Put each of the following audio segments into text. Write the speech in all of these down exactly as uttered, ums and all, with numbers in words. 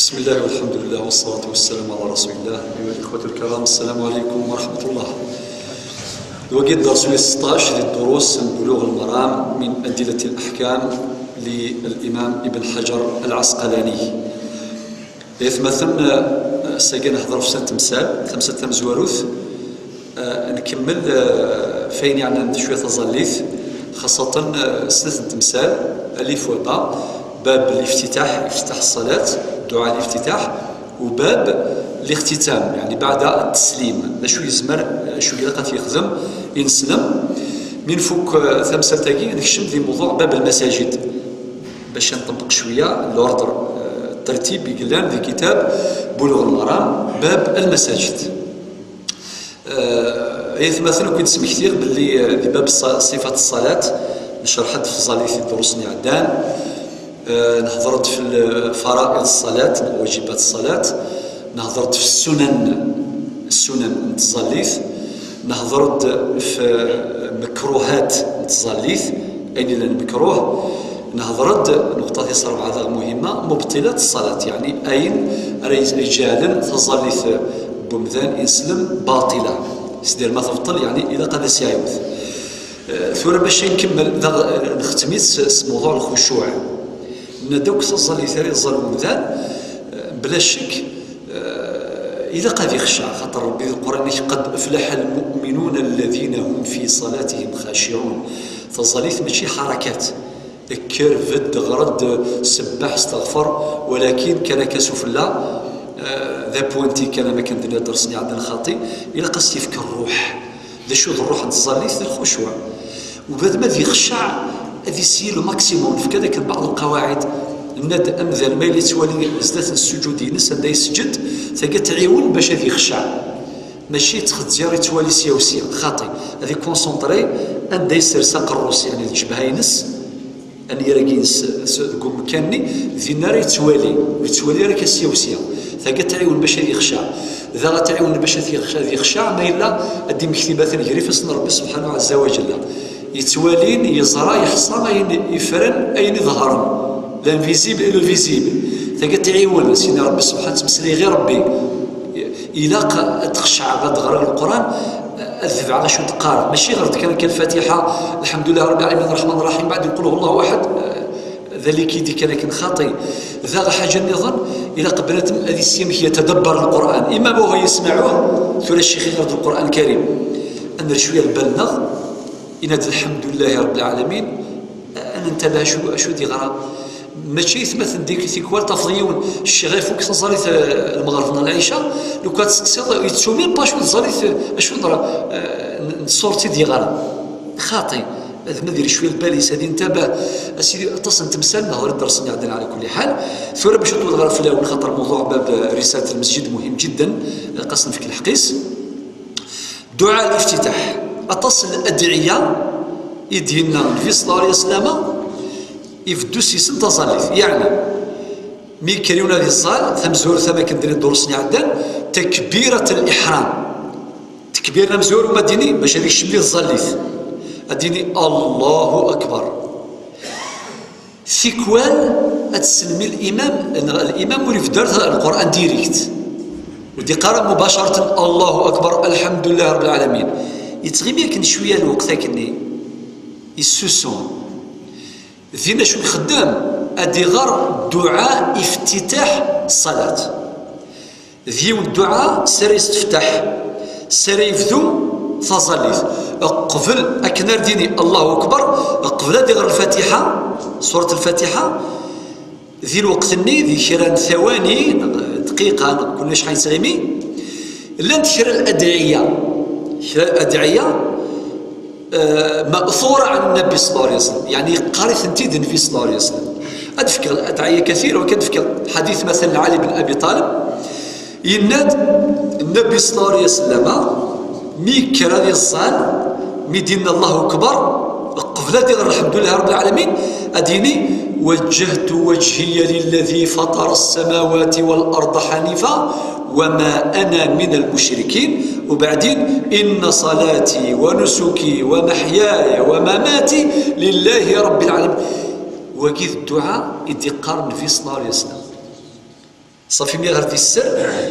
بسم الله والحمد لله والصلاة والسلام على رسول الله. أيها الإخوة الكرام، السلام عليكم ورحمة الله. Wagi d dars wis seṭṭac di ddurus n Buluɣ al-Maram min Adillatil Aḥkam li al-Imam Ibn Ḥajar al-Ɛasqalani. Aytmaten, eh, ass-agi ad nehder ɣef snat temsal, tamsalt tamezwarut, eh, nkemmel, eh, f ayen yeɛnan cwiya taẓallit, xaṣṣatan, eh, snat n temsal, alif wa ba, bab liftitaḥ, iftitaḥ ṣṣalat, dduɛa liftitaḥ, u bab lixtitam, yeɛni baɛda tteslim, d acu yezmer, d acu ilaq ad t-yexdem ineslem. Mi nfuk, eh, tamsalt-agi, nekcem di mewḍuɛ bab lmasajid. Bac ad nṭebbeq cwiya l'ordre, eh, الترتيب i yellan di kitab Buluɣ al-Maram, bab al-masajid. Eh, aytmaten, ad ken-id-smektiɣ belli, eh, di bab ṣa-, ṣifat ṣṣalat, necreḥ-d f tẓallit i ddurus-nni iɛeddan. Eh, nehder-d f l-, fara'iḍ ṣṣalat, neɣ wajibat ṣṣalat. Nehder-d f ssunan, ssunan n tẓallit. Nehder-d f mekruhat n tẓallit, ayen yellan mekruh. Nehder-d, nuqṭa tis rebɛa daɣ muhimma, mubṭilat ṣṣalat, yeɛni ayen ara iǧeɛlen taẓallit n wemdan ineslem baṭila. Sdir ma tebṭel, yeɛni ilaq ad as-iɛiwed. Eh, tura bac ad nkemmel, daɣ, eh, nextem-itt s, s mewḍuɛ lxucuɛ. Nenna-d akk taẓallit ara iẓẓal wemdan, eh, bla ccek, eh, ilaq ad ixceɛ, xaṭer Rebbi di Lqur'an-ik, "قد أفلح المؤمنون الذين هم في صلاتهم خاشعون." Taẓallit mačči ḥarakat. Kker, bedd, ɣer-d, sebbeḥ, steɣfer, walakin kan akka sufella, eh, d apwanti kan, am akken d-nniɣ ddersen iɛeddan xaṭi, ilaq ad s-yefk ṛṛuḥ. D acu d ṛṛuḥ n tẓallit? D lxucuɛ. Uba d ma ad yexceɛ, ad yesyi le maximum. Nefka-d akken baɛḍ lqawaɛid. Nenna-d amdan ma yella yettwali zdat n ssuǧud-ines anda yesǧed, tagi ad t-tɛiwen bac ad yexceɛ. Mačči yettxezzir, yettwali sya u sya. Xaṭi. Ad ikunṣunṭri anda yessers aqerru-s, yeɛni d ǧebha-ines, anyir-agi-ines s-, deg umkan-nni, dinna ara yettwali. Ur yettwali ara kan sya u sya. Tagi ad t-tɛiwen bac ad yexceɛ. Daɣ ad t-tɛiwen bac ad yexceɛ, ad yexceɛ ma yella ad d-immekti baten gar ifassen n Rebbi subḥanahu ɛezza wa ǧella. Yettwalin, yeẓra, yeḥṣa ayen ifren, ayen iḍehren. L'invisible et le visible. Tagi ad t-tɛiwen, Sidi Rebbi subḥanahu, ttmeslay ɣir Rebbi. Ilaq ad xecɛeɣ, ad ɣreɣ Leqran, ad tebɛeɣ acu d-qqareɣ. Mačči ɣer-d kan akka Lfatiḥa, الحمد لله رب العالمين، الرحمن الرحيم، بعد قل هو الله أحد. D alikidi kan akken xaṭi. Daɣ ḥaǧa nniḍen, ilaq bnadem ad issin amek yetadabbar Lqur'an. Imma ma huwa yesmaɛuh, tura ccix iɣer-d Lqur'an Karim. Ad nerr cwiya lbal-nneɣ, yenna-d الحمد لله رب العالمين, ad nentabeh acu, acu d-yeɣra. Mačči aytmaten dik tikwal tafeḍ yiwen ccix ifuk taẓallit, eh, lmeɣreb neɣ lɛica, lukan testeqsiḍ, yettu même pas acu n tẓallit, eh, acu n, eh, n, n ṣṣuṛt i d-yeɣra. Xaṭi, ad ma diri cwiya lbal-is, ad intabeh. A sidi, aṭas n temsal, nehder ddersen iɛeddan ɛla kulli ḥal. Tura bac ad ṭwil ɣer fell-awen, xaṭer mewḍuɛ bab, eh, risalat lmesǧid muhim ǧidden, eh, xas nefk lḥeqq-is. Dduɛa liftitaḥ. Aṭas n ladɛiya i d-yenna Nnbi ṣella Llahu ɛalayhi wa sallam, ibeddu s yisem taẓallit. Yeɛni, mi yekker yiwen ad iẓẓal, tamezwarut am akken d-nniɣ dduṛusen iɛeddan, takbirat liḥram. Tekbir tamezwarut ma d-ini, bac ad ikcem di tẓallit. Ad d-ini, Allahu akbar. Tikwal ad tselmi limam, neɣ limam ur ibedd ara Lqur'an direct. Ur d-iqqar ara mubacaratan, Allahu akbar, alḥamdulillahi rabbil ɛalamin. Yettɣimi akken cwiya lweqt akkenni. Yessusu. Din acu ixeddem? Ad iɣer dduɛa iftitaḥ ṣṣalat. D yiwen dduɛa s ara yesteftaḥ, s ara yebdu taẓallit. Qbel akken ar d-ini Allahu Akbar, qbel ad iɣer Lfatiḥa, surat Lfatiḥa, di lweqt-nni, di kra n tawani, neɣ dqiqa, neɣ kunna acḥal yettɣimi, llant kra n ladɛiya, kra n ladɛiya, eh, مأثورة عن النبي صلى الله عليه وسلم، يعني يقاري ثنتي النبي صلى الله عليه وسلم. أدفك أدعية كثيرة، وكدفك حديث مثلا علي بن أبي طالب، يناد النبي صلى الله عليه وسلم مي كرا يزال مي دين الله أكبر، قبل دير الحمد لله رب العالمين، أديني: وجهت وجهي للذي فطر السماوات والأرض حنيفا وما أنا من المشركين. وبعدين: إن صلاتي ونسكي ومحياي ومماتي لله رب العالمين. Wagi d dduɛa i d-iqqar Nnbi صلى الله عليه وسلم. Ṣafi mi ɣer di sser,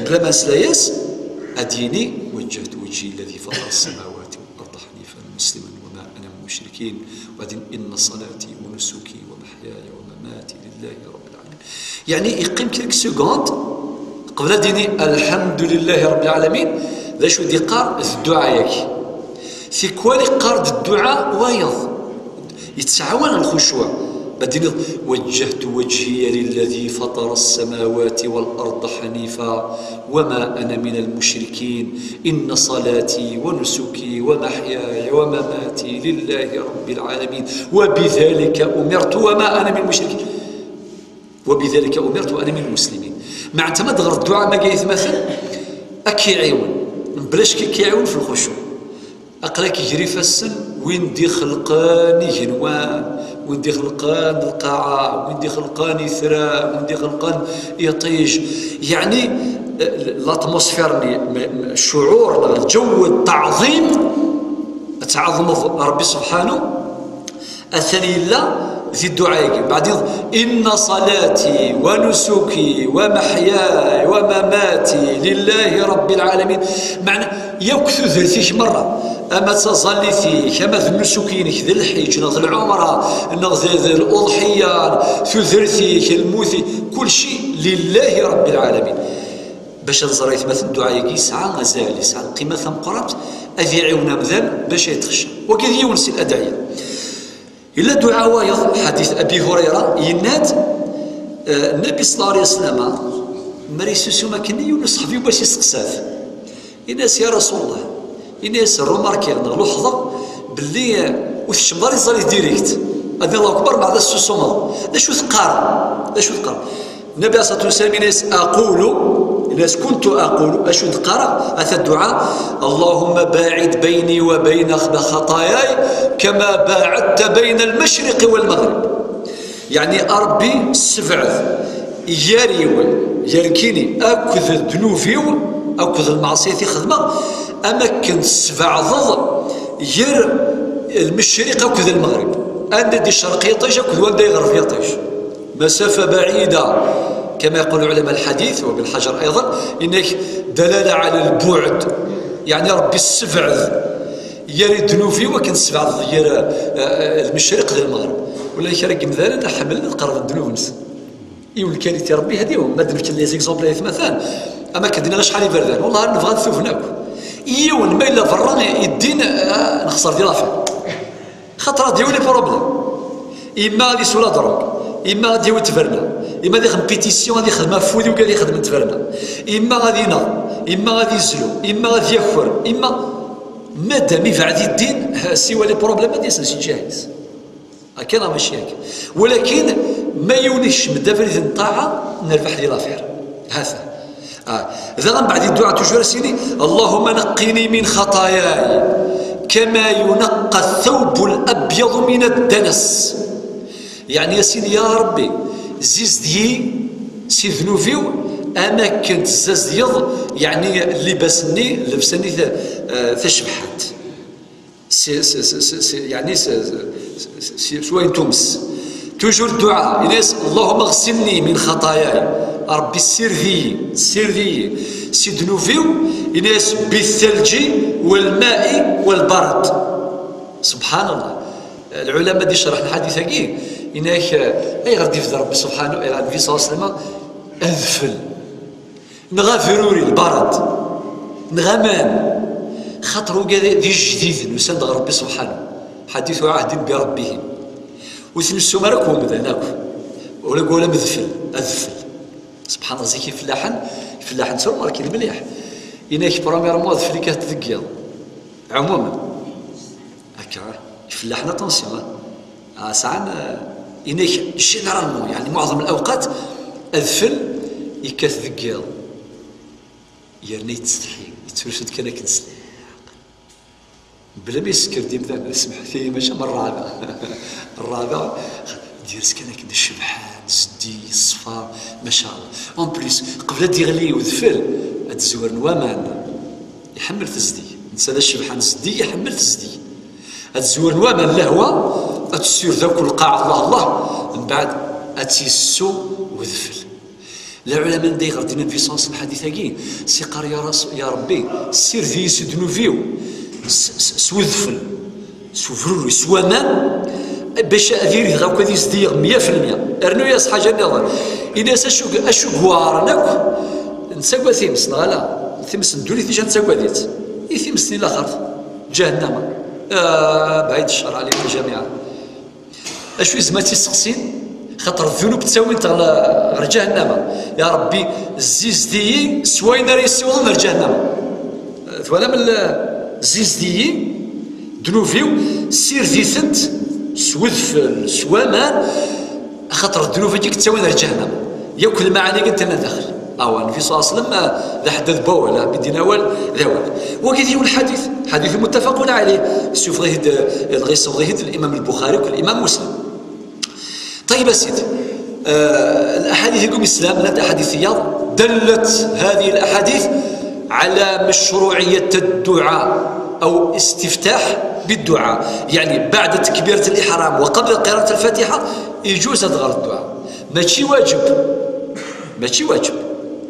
bla ma nesla-yas, ad d-yini: "Wajjahtu wajhi lilladhi fatara as-samawati wal arda hanifan musliman wa ma ana minal mushrikin, wa ad-yini: inna salati wa nusuki wa mahyaya wa mamati lillahi rabbil alamin." Yeɛni yeqqim quelques secondes qbel ad d-yini: "Alḥamdulillahi rabbil alamin." D acu d-yeqqar? D dduɛa-yagi. Tikwal yeqqar-d dduɛa wayeḍ. Yettɛawan lxucuɛ. Ma d-tiniḍ: "Wajjahtu wajhiya lilladhi fatara as-samawati wal arda hanifa wa ma ana minal mushrikin, inna salati wa nusuki wa mahyaya wa mamati lillahi rabbil alamin, wa bidhalika umirtu wa ma ana minal mushrikin, wa bidhalika umirtu wa ana minal muslimin." Meɛna ma d-ɣer dduɛa-agi ay atmaten, ad k-iɛiwen. Mebla ccek ad k-iɛiwen fi lxucuɛ. Aql-ak gar ifassen win d-ixelqen igenwan, win d-ixelqen lqaɛa, win d-ixelqen itran, win d-ixelqen iṭij. Yeɛni, eh, l'atmosphère-nni, m-, m-, ccuɛur, lǧew n ttaɛḍim, ad tɛeḍmeḍ Ṛebbi subḥanu, atan yella di dduɛa-agi. Mbeɛd iḍ: "Inna salati wa nusuki wa mahyaya wa mamati lillahi rabbil alamin." Meɛna, yakk tudert-ik merra, ama d taẓallit-ik, ama d nnusuk-inek, d lḥiǧ, neɣ d lɛumra, neɣ d, d luḍḥiyya, tudert-ik, lmut-ik, kulci lillahi rabbil alamin. Bac ad nẓer, ay atmaten, dduɛa-agi yesɛa azal, yesɛa lqima tameqqrant, ad iɛiwen amdan bac ad yetxecceɛ. Wagi d yiwen si ladɛiya. Yella dduɛa wayeḍ, ḥadit Abi Hurayra, yenna-d, eh, Nnabi sallallahu alayhi wa sallam, mi ara yessusum akkenni, yiwen n uṣeḥbi-w bac isteqsa-t. Yenna-as: "Ya Rasulullah," yenna-as, "remarquer neɣ luḥḍeɣ belli, eh, ur tkeččmeḍ ara iẓallit direct. Ad Allahu Akbar, mbeɛd ad tessusumeḍ. D acu teqqareḍ? D acu teqqareḍ?" Nnabi alayhi ṣṣalatu wassalam yenna-as: "Aqulu," yenna-as: "Kuntu aqulu," acu d-qqareɣ, ata dduɛa: "Allahumma ba'id bayni wa bayna xatayayi kama ba'adta bayna al-mashriqi wal maghrib." Yeɛni, a Ṛebbi, ssebɛed gar-iw, gar nekkini akked ddnub-iw, akked lmeɛṣiyat i xedmeɣ, am akken tessebɛdeḍ gar lmecriq akked lmeɣrib, anda i d-icreq yiṭij akked wanda iɣreb yiṭij. Masafa baɛida, kama yeqqul ɛulama lḥadit, wa Ibn Ḥajar ayḍan, yenna-k dalala ɛala lbuɛd, yeɛni Ṛebbi ssebɛed gar ddnub-iw akken tessebɛdeḍ gar, eh, eh, lmecriq d lmeɣrib. Ulamek ara yemdanen ad ḥemmlen ad qerben ddnub-nsen. Yiwen lkaliti Ṛebbi hadiwem, ma d-nefk les exemples ay atmaten, ama akken d-nniɣ acḥal iberdan, wellah ar nebɣa ad tufen akk. Yiwen ma yella berra i ddin, ah, nexṣer di l'affaire. Xaṭer ad yawi les problèmes. Imma ad isula drogue, imma ad yawi tberna, imma ad ixdem pétition, ad ixdem afudi ugar ad ixdem tberna, imma ad ineɣ, imma ad izlu, imma ad yaker, imma madam ibɛed i ddin, siwa les problèmes ad yasen si lǧiha-is. Akka neɣ mačči akka? Walakin ma yiwen ikcem-d abrid n ṭṭaɛa, nerbeḥ di l'affaire. Hata. Ah. Daɣen mbeɛd i dduɛa toujours as-yini: "Allahumma naqqini min xatayayi kama yunaqqa thawbul abyadu min ad-danas." Yeɛni, as-yini: "Ya Ṛebbi, zzizdeg-iyi si ddnub-iw am akken tezzazdgeḍ, yeɛni, llibas-nni, llebsa-nni ta-, eh, tacebḥant." Si, si, si, si, si, yeɛni si, si, si, si, s wayen tumes. Toujours dduɛa, yenna-as: "Allahumma ɣsilni min xatayayi." A Ṛebbi, ssired-iyi, ssired-iyi si ddnub-iw, yenna-as: "Bittalǧi walma'i walbarad." Subḥanallah. Lɛulama d-icerḥen lḥadit-agi, yenna-ak, eh, ayɣer d-ibda Ṛebbi subḥanahu, eh, Nnbi ṣalla Llahu ɛalayhi wa sallam, adfel. Neɣ abruri, lbarad, neɣ aman, xaṭer ugad d ijdiden usan-d ɣer Ṛebbi subḥanahu, ḥadithu ɛahdin bi Ṛebbihim. Ur ten-issum ara akk wemdan akk, ula deg walam adfel, adfel. Subḥanallah, zik ifellaḥen, ifellaḥen ttrumarkin mliḥ. Yenna-k, premièrement, adfel i kat deg yiḍ. Ɛumumen. Akka, ifellaḥen, attention, ah. Ah, sɛan, ah, yenna-k, généralement, yeɛni, muɛḍem lawqat, adfel yekkat deg yiḍ. Yerna yettsetḥi, yettrusu-d kan akken s lḥeqq. Bla ma yessker-d imdanen, semḥet-iyi, maca am rrɛada. Rrɛada, d-yers kan akken d ccebḥan, zeddig, ṣṣfa, maca Allah. En plus, qbel ad d-yeɣli udfel, ad d-zwaren waman. Iḥemmel tezdeg. Netta d acebḥan zeddig, iḥemmel tezdeg. Ad zwren waman lehwa, ad tessired akk lqaɛa, Allah, Allah, mbeɛd ad tt-yessu wedfel. Lɛulama anda i ɣer d-nnan fi sens lḥadit-agi, s iqqar: "Ya Ras-, ya Ṛebbi, ssired-iyi si ddnub-iw, s, s, s wedfel, s ubruri, s waman, bac ad irideɣ akk ad izdiyeɣ mya fi lmya." Rnu-yas ḥaǧa nniḍen. Ini-as: "Acu, acu yuɛren akk, nettagad times, neɣ ala? Times n ddunit, ica nettagad-itt? I times n laxert, ǧahennama." Ah, bɛid ccer ɛlikum ǧamiɛa. Acu yezmer ad tt-isteqsin? Xaṭer ddunub ttawin-t ɣer, ɣer ǧahennama. Ya Ṛebbi, zzizd-iyi s wayen ara yessiwḍen ar ǧahennama. Twalam l-, zzizd-iyi, ddnub-iw, ssired-itent s wedfel, s waman, axaṭer ddnub-agi yettawin ar ǧahennama. Yakk lmaɛani-agi n-, tenna daxel. Awa, Nnbi ṣalla Llahu ɛalayhi wa sallam, ah, d aḥeddad n wawal, ah, mi d-yenna awal, d awal. Wagi d yiwen lḥadit, ḥadit muttafaqun ɛalayh, issufeɣ-it-id, eh, dɣa yessewweḍ-it-id Limam Lbuxari akked Limam Muslim. Ṭayyeb a sidi, eh, laḥadit i yumi yeslam, llant aḥadit-iyaḍ, دلت هذه الأحاديث على مشروعية الدعاء أو الاستفتاح بالدعاء، يعني بعد تكبيرة الإحرام وقبل قراءة الفاتحة يجوز ad ɣer dduɛa. Mačči wajeb. Mačči wajeb,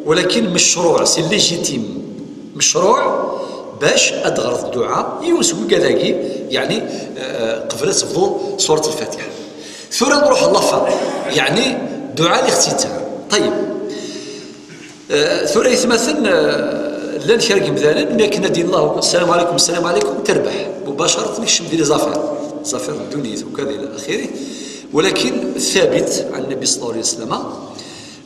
walakin mecruɛ, c'est légitime, mecruɛ bac ad d-ɣreḍ dduɛa, yiwen seg wigad-agi, yeɛni, eh, qbel ad tebduḍ surat Lfatiḥa. Tura nruḥ ɣer la fin, yeɛni dduɛa l-ixtitam. Ṭayyeb. Eh, tura aytmaten, eh, llan kra n yimdanen, mi akken ad d-inin Allahu, "Ssalamu ɛalaykum, ssalamu ɛalaykum", terbeḥ. Mubacaratan ikcem di les affaires. Les affaires n ddunit, ukad ila axiri. Walakin thabit ɛan Nnabi ṣalla Llahu ɛalayhi wa sallam,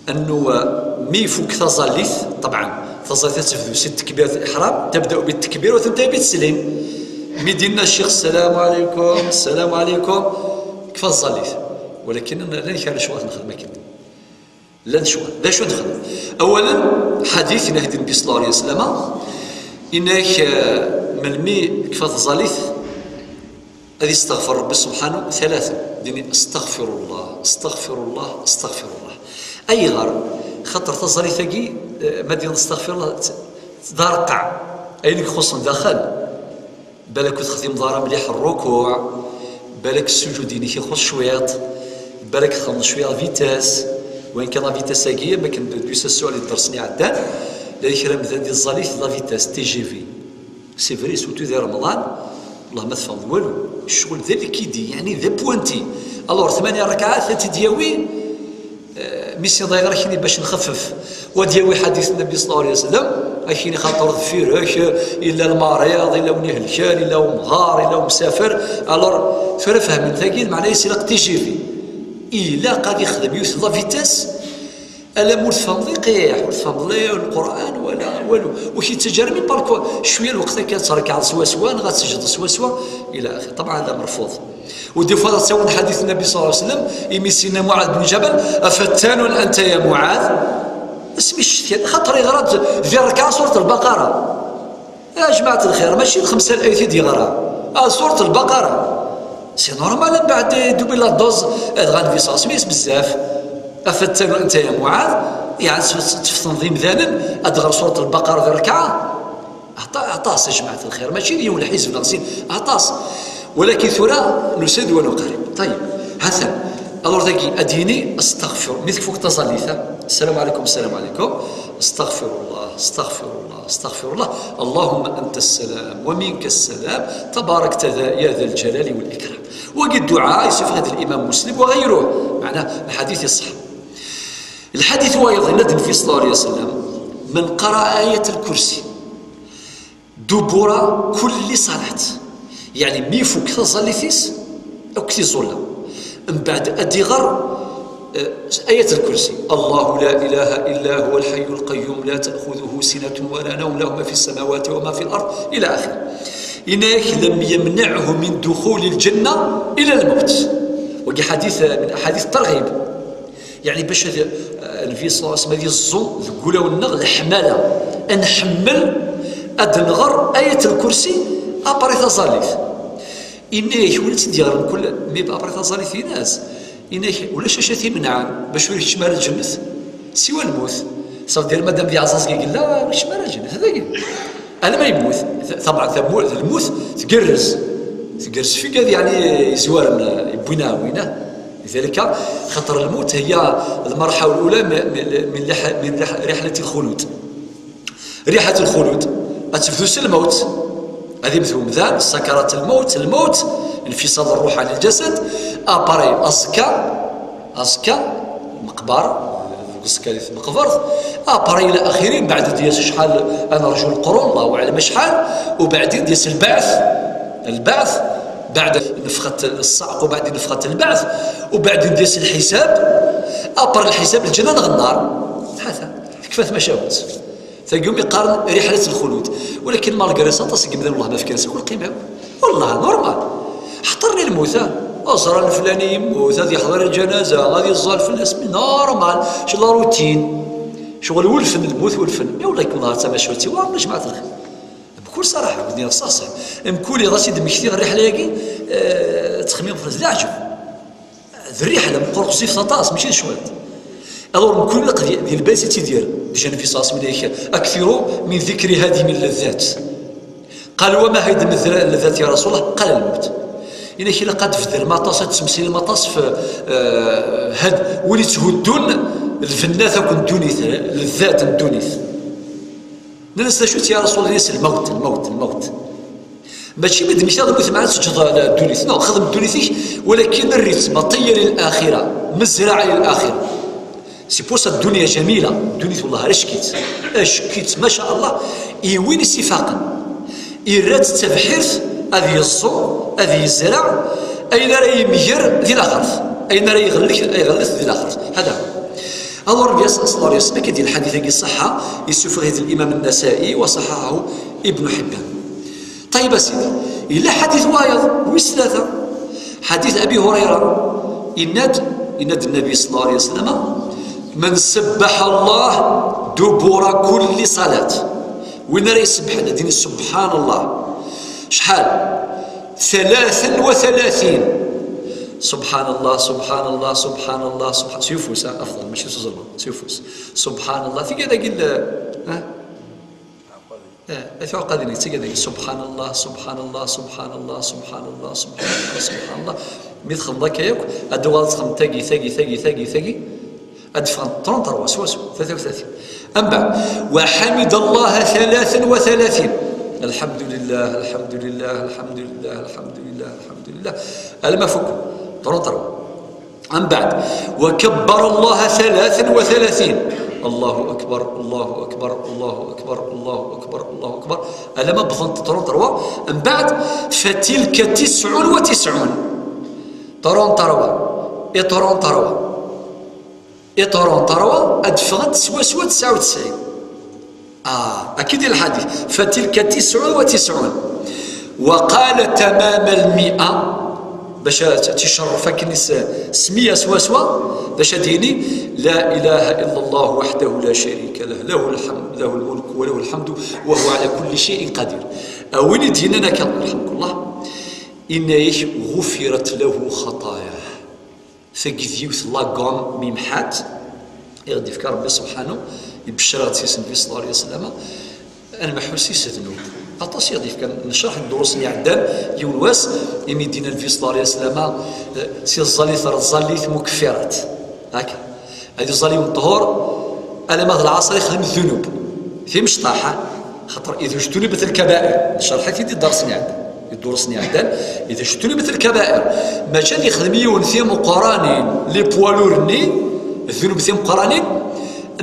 أنه، آه، mi ifuk taẓallit, ṭebɛan, taẓallit ad tebdu si tekbirat l-iḥram, تبدأ بالتكبير وتنتهي بالتسليم. Mi d-yenna ccix: "Ssalamu ɛalaykum, ssalamu ɛalaykum", tekfa tẓallit. Walakin llan kra n lecɣal ad nexdem akken. Llan lecɣal. D acu ad nexdem? Awalen, ḥadit, yenna-ak-d Nnbi ṣalla Llahu ɛalayhi wa sallam, yenna-ak, ah, melmi tekfa tẓallit, ad isteɣfer Rebbi subḥanu ثلاثا. Dini: "Astaɣfirullah, astaɣfirullah, astaɣfirullah." Ayɣer? Xaṭer taẓallit-agi, eh, ma d-yenna astaɣfirullah, t-, d areqqeɛ. Ayen i ixuṣṣen daxel, balak ur texdimeḍ ara mliḥ rrukuɛ, balak ssujud-inek ixuṣṣ cwiṭ, balak txedmeḍ cwiṭ vitesse, wayen kan vitesse-agi, am akken d, d usasuɣ i d-dersen iɛeddan, llan kra n medden di tẓallit d la vitesse, T G V. C'est vrai, surtout di Remḍan, wellah ma tfehmeḍ walu. Ccɣel d alkidi, yeɛni d apwanti. Alors, tmanya rakaɛat ad t-id-yawi, eh, mi s-iḍa ɣer akini bac nxeffef. Wa d-yawi ḥadit n Nnbi ṣalla Llahu ɛalayhi wa sallam, akini xaṭer deffir-k, eh, illa lmariḍ, illa win ihelken, illa umɣar, illa umsafer. Alors, tura fehmen tagi, meɛna-yas ilaq T G V. Ilaq ad ixdem yiwet la vitesse, alamma ur tfehmeḍ iqiḥ, ur tfehmeḍ la Lqur'an wala walu. Ur k-yettaǧǧa ara mi parku cwiya lweqt akka ad trekɛeḍ swaswa neɣ ad tejdeḍ swaswa, ila axir. Ṭebɛan, hada merfuḍ. U des fois ad ttawin ḥadit n Nnbi ṣalla Llahu ɛalayhi wa sallam, imi s-yenna Muɛad ben Ǧabal: "أفتان أنت يا معاذ؟" Asmi ccetkan, xaṭer yeɣra-d di rrekɛa surat Lbaqara. Ya jmaɛat lxir, mačči d xemsa layat i d-yeɣra. Ah, surat Lbaqara. C'est normal, mbeɛd idub la dose, eh, dɣa Nnbi ṣalla Llahu ɛalayhi wa sallam, bezzaf. "أفتان أنت يا معاذ؟" Yeɛni tef-, tef-, tfetneḍ imdanen ad d-ɣer surat Lbaqara di rrekɛa? Aṭa-, aṭas, a jmaɛat lxir, mačči d yiwen lḥizb neɣ sin, aṭas. Walakin tura nusa-d wa nuqarib. Ṭayyeb, ha-t-an. Alors dagi ad d-yini: "Astaɣfir", mi tfuk taẓallit, ha? "Ssalamu ɛalaykum, ssalamu ɛalaykum. Astaɣfirullah, astaɣfirullah, astaɣfirullah. Allahumma anta ssalam, wa minka ssalam, tabarakta ya dha ljalali wal ikram." Wagi dduɛa, yessufeɣ-it-id Limam Muslim wa ɣayruh. Meɛna lḥadit iṣeḥḥa. Lḥadit wayeḍ, yenna-d Nnbi ṣalla Llahu ɛalayhi wa sallam: "من قرأ آية الكرسي دبر كل صلاة." Yeɛni mi ifuk taẓallit-is akk tiẓulla, mbeɛd ad d-iɣer, eh, آية الكرسي: "الله لا إله إلا هو الحي القيوم لا تأخذه سنة ولا نوم له ما في السماوات وما في الأرض"، إلى آخره. Yenna-yak: "لم يمنعه من دخول الجنة إلا الموت". Wagi ḥadit, eh, min aḥadit tarɣib. Yeɛni bac ad, eh, Nnbi ṣalla Llahu ɛalayhi wa sallam ad yeẓẓu deg wulawen-nneɣ leḥmala, ad nḥemmel ad nɣer آية الكرسي après taẓallit. Yenna-yak win i tt-id-yeɣren kul mi après taẓallit-ines, yenna-yak ulac acu i t-imenɛen bac ur ikeččem ara lǧennet siwa lmut. Ça veut dire madam d iɛẓaẓ i yella, ur ikeččem ara lǧennet, dagi. Alma yemmut, tabɛen tamurt, lmut tgerrez. Tgerrez f igad, yeɛni, yezwaren, eh, yewwin aɛwin, ah. لذلك خاطر الموت هي المرحلة الأولى من، من، من، لح-، من رح-، رحلة الخلود. رحلة الخلود أتبدو سلموت. هذه مثل مدان سكرات الموت، الموت، انفصال الروح عن الجسد. أبري أزكى، أزكى مقبر، أزكى مقبرت. أبري إلى آخره. بعد ديال شحال، أنا رجل القرون، الله أعلم شحال. وبعدين ديال البعث، البعث بعد نفخة الصعق وبعد نفخة البعث، وبعد ندير الحساب. ابر الحساب الجنة غير النار. هذا كيفاه ما شاوت. ثقيوم يقارن رحلة الخلود. ولكن مالغري سا طاس يمدان الله ما فكر سكون قيمة. والله نورمال. حضرني الموتى، أزرى الفلاني يموت، هذه يحضر الجنازة، هذه الزال في الاسم نورمال. شو لا روتين؟ شغل ولفن الموت ولفن يا ولا يكون نهار تما شوتي وعم جماعة الخير. بكل صراحة بدي نصاصح. مكولي راسي دمكتي الرحلة ياكي. آه، تخميم فرز لا عجب. الرحلة مقرق زيف سطاس ماشي شوية. الور مكولي قد يلبس تيدير بجانب صاص من هيك. أكثروا من ذكر هذه من اللذات. قال: "وما هيد من الذ-، اللذات يا رسول الله؟" قال: "الموت". إلا كي لقد في الدر ما تصل تمسيل ما تصف، آه، هاد ولي تهدون الفنات كنت دوني اللذات دوني. ننسى شو يا رسول الله، يس الموت، الموت، الموت. ماشي بد مشي غير مثل ما تسجد الدوليت، نو، خدم الدوليتيك، ولكن الريتم طية للآخرة، مزرعة للآخرة. سي بور سا الدنيا جميلة، الدوليت والله رشكيت، رشكيت ما شاء الله. إي وين يسيفاقن؟ إيرات التبحيرت، أذ يصو، أذ يزرع، أين راه يمير ذي الآخرة، أين راه يغلق، يغلق ذي الآخرة. هذا هو. أول النبي صلى الله عليه وسلم كيدير الحديث هذه الصحة، يسوف هذا الإمام النسائي وصححه ابن حبان. طيب يا سيدي، إلا حديث وايض ويس ثلاثة، حديث أبي هريرة، إناد، إناد النبي صلى الله عليه وسلم: "من سبح الله دبر كل صلاة". وين راه يسبح الذين سبحان الله؟ شحال؟ ثلاثا وثلاثين. سبحان الله، سبحان الله، سبحان الله، سبحان، سيفوس، ها، أفضل، ماشي سوزرما، سيفوس. سبحان الله، في كذا قل، ها؟ آه، أثو قادني، تيجي سبحان الله، سبحان الله، سبحان الله، سبحان الله، سبحان الله، سبحان الله. ميت خمضة كيوك، أدوغال تخم تاقي، تاقي، تاقي، تاقي، تاقي. أدفن ترون تروا، سوا سوا، ثلاثة وثلاثين. أما بعد، وحمد الله ثلاثا وثلاثين. الحمد لله، الحمد لله، الحمد لله، الحمد لله، الحمد لله. ألم فك، ترون تروا. أم بعد، وكبر الله ثلاثا وثلاثين. الله أكبر، الله أكبر، الله أكبر، الله أكبر، الله أكبر. ألم بظن ترون تروا. أم بعد، فتلك تسع وتسعون. ترون تروا. إطرون تروا. إطرون تروا، أدفغت سوا سوا تسعة وتسعين. آه، أكيد الحديث. فتلك تسع وتسعون. وقال تمام المئة، باش ت-، تشرف كني س-، سمية سوا سوا، باش ديني: "لا إله إلا الله وحده لا شريك له، له الحمد، له الملك وله الحمد وهو على كل شيء قدير". أولي ديننا كان، رحمك الله، إن يش غفرت له خطاياه. Tagi d yiwet n la gomme mimḥat i ɣ-d-yefka Rebbi subḥanu, ibeccer-aɣ-d s-, Nnbi ṣella Llahu ɛalayhi wa sallam, ad nmeḥḥu s-, s ddnub. Aṭas i ɣ-d-yefka, necreḥ deg ddurus-nni iɛeddan, yiwen wass, imi d-yenna Nnbi ṣella Llahu ɛalayhi wa sallam, eh, si tẓallit ar tẓallit mukeffirat. Akka. Ad iẓẓal yiwen ṭṭhur, alamma d lɛaṣer ixdem ddnub. Timecṭaḥ, ha? Xaṭer إذا اجتنبت الكبائر. Necreḥ-it-id di ddars-nni iɛeddan. Di ddurus-nni iɛeddan, إذا اجتنبت الكبائر. Mačči ad yexdem yiwen timeqqranin, les poids lourds-nni, ddnub timeqqranin,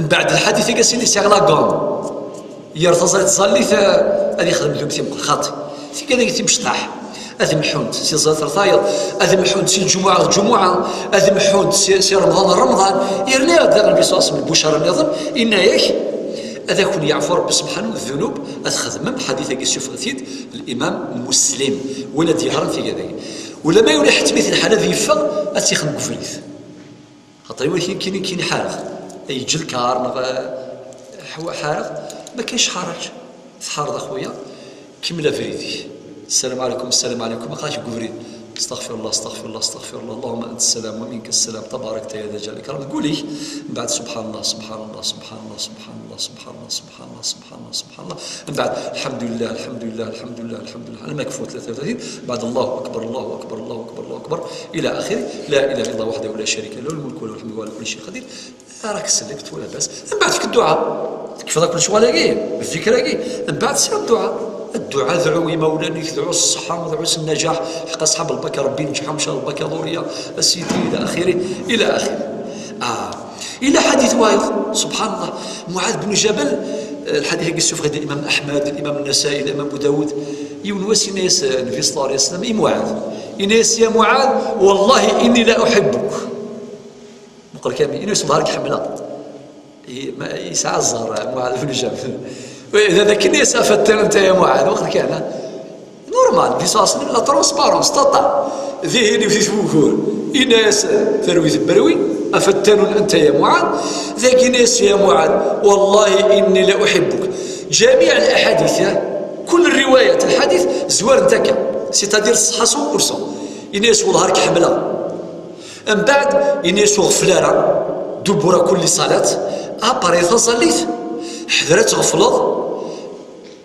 mbeɛd lḥadit-agi a s-yini sɛiɣ la gomme. Yer taẓallit, taẓallit, eh, ad yexdem ddnub timeqqranin. Xaṭi. Tigad-agi timecṭaḥ. Ad mḥunt si tẓallit ar tayeḍ, ad mḥunt si lǧumuɛa ɣer lǧumuɛa, ad mḥunt si, si Remḍan ɣer Remḍan. Yerna daɣen Nnbi ṣella Llahu ɛalayhi wa sallam lbucra nniḍen, yenna-yak, ad akun-yeɛfu Rebbi subḥanu ddunub, ad txedmem, lḥadit-agi yessufeɣ-it-id Limam Muslim, win ad d-yeɣren tigad-agi. Ulamma yuli ḥettem-it lḥal ad yeffeɣ, ad tt-ixdem deg ubrid. Xaṭer iwakken kini, kini ḥareɣ, yeǧǧ lkar neɣ, eh, ḥwa-, ḥareɣ, ma kainc ḥaraǧ, tḥareḍ a xuya, kemmel abrid-ik. Sslam ɛlaykum, sslam ɛlaykum, aql-ak deg ubrid. استغفر الله، استغفر الله، استغفر الله، اللهم أنت السلام ومنك السلام، تباركت يا ذا الجلال والإكرام. تقولي من بعد: سبحان الله، سبحان الله، سبحان الله، سبحان الله، سبحان الله، سبحان الله، سبحان الله، سبحان الله، سبحان الله. من بعد: الحمد لله، الحمد لله، الحمد لله، الحمد لله، على ما كفوا ثلاثة وثلاثين. بعد: الله أكبر، الله أكبر، الله أكبر، الله أكبر، إلى آخره. لا إله إلا الله وحده لا شريك له، له الملك وله الحمد وهو على كل شيء قدير. راك سلكت ولا باس. من بعد فيك الدعاء، تكفى كل شغل هاكي، الذكر هاكي. من بعد سير الدعاء. الدعاء دعوا إماولانك، دعوا الصحة، دعوا النجاح. حق أصحاب البكا، ربي ينجحهم إن شاء الله البكالوريا، السيتي، إلى آخره، إلى آخره. آه. إلى حديث واحد، سبحان الله، معاذ بن جبل. آه، الحديث هاكي السوف غادي الإمام أحمد، الإمام النسائي، الإمام أبو داود. يونس إناس، آه، النبي صلى الله عليه وسلم: إي معاذ، إناس يا معاذ، والله إني لا أحبك. مقر كامل إنه يصبح لك حملة. إي، ما يسعى الزهر معاذ بن جبل. إذا ذاك الناس أفتن أنت يا معاذ، وقت كان نورمال، في صاص لا ترونسبارونس توتال. ذهني في فوكور. إناس ثروي ثبروي، أفتن أنت يا معاذ. ذاك الناس يا معاذ، والله إني لأحبك. جميع الأحاديث، كل الروايات الحديث زوار نتاكا، سيتادير الصحة سو كورسون. إناس والله راك حملة. من بعد إني سو غفلارة، دبر كل صلاة، أبري تصليت، حذرت غفلظ،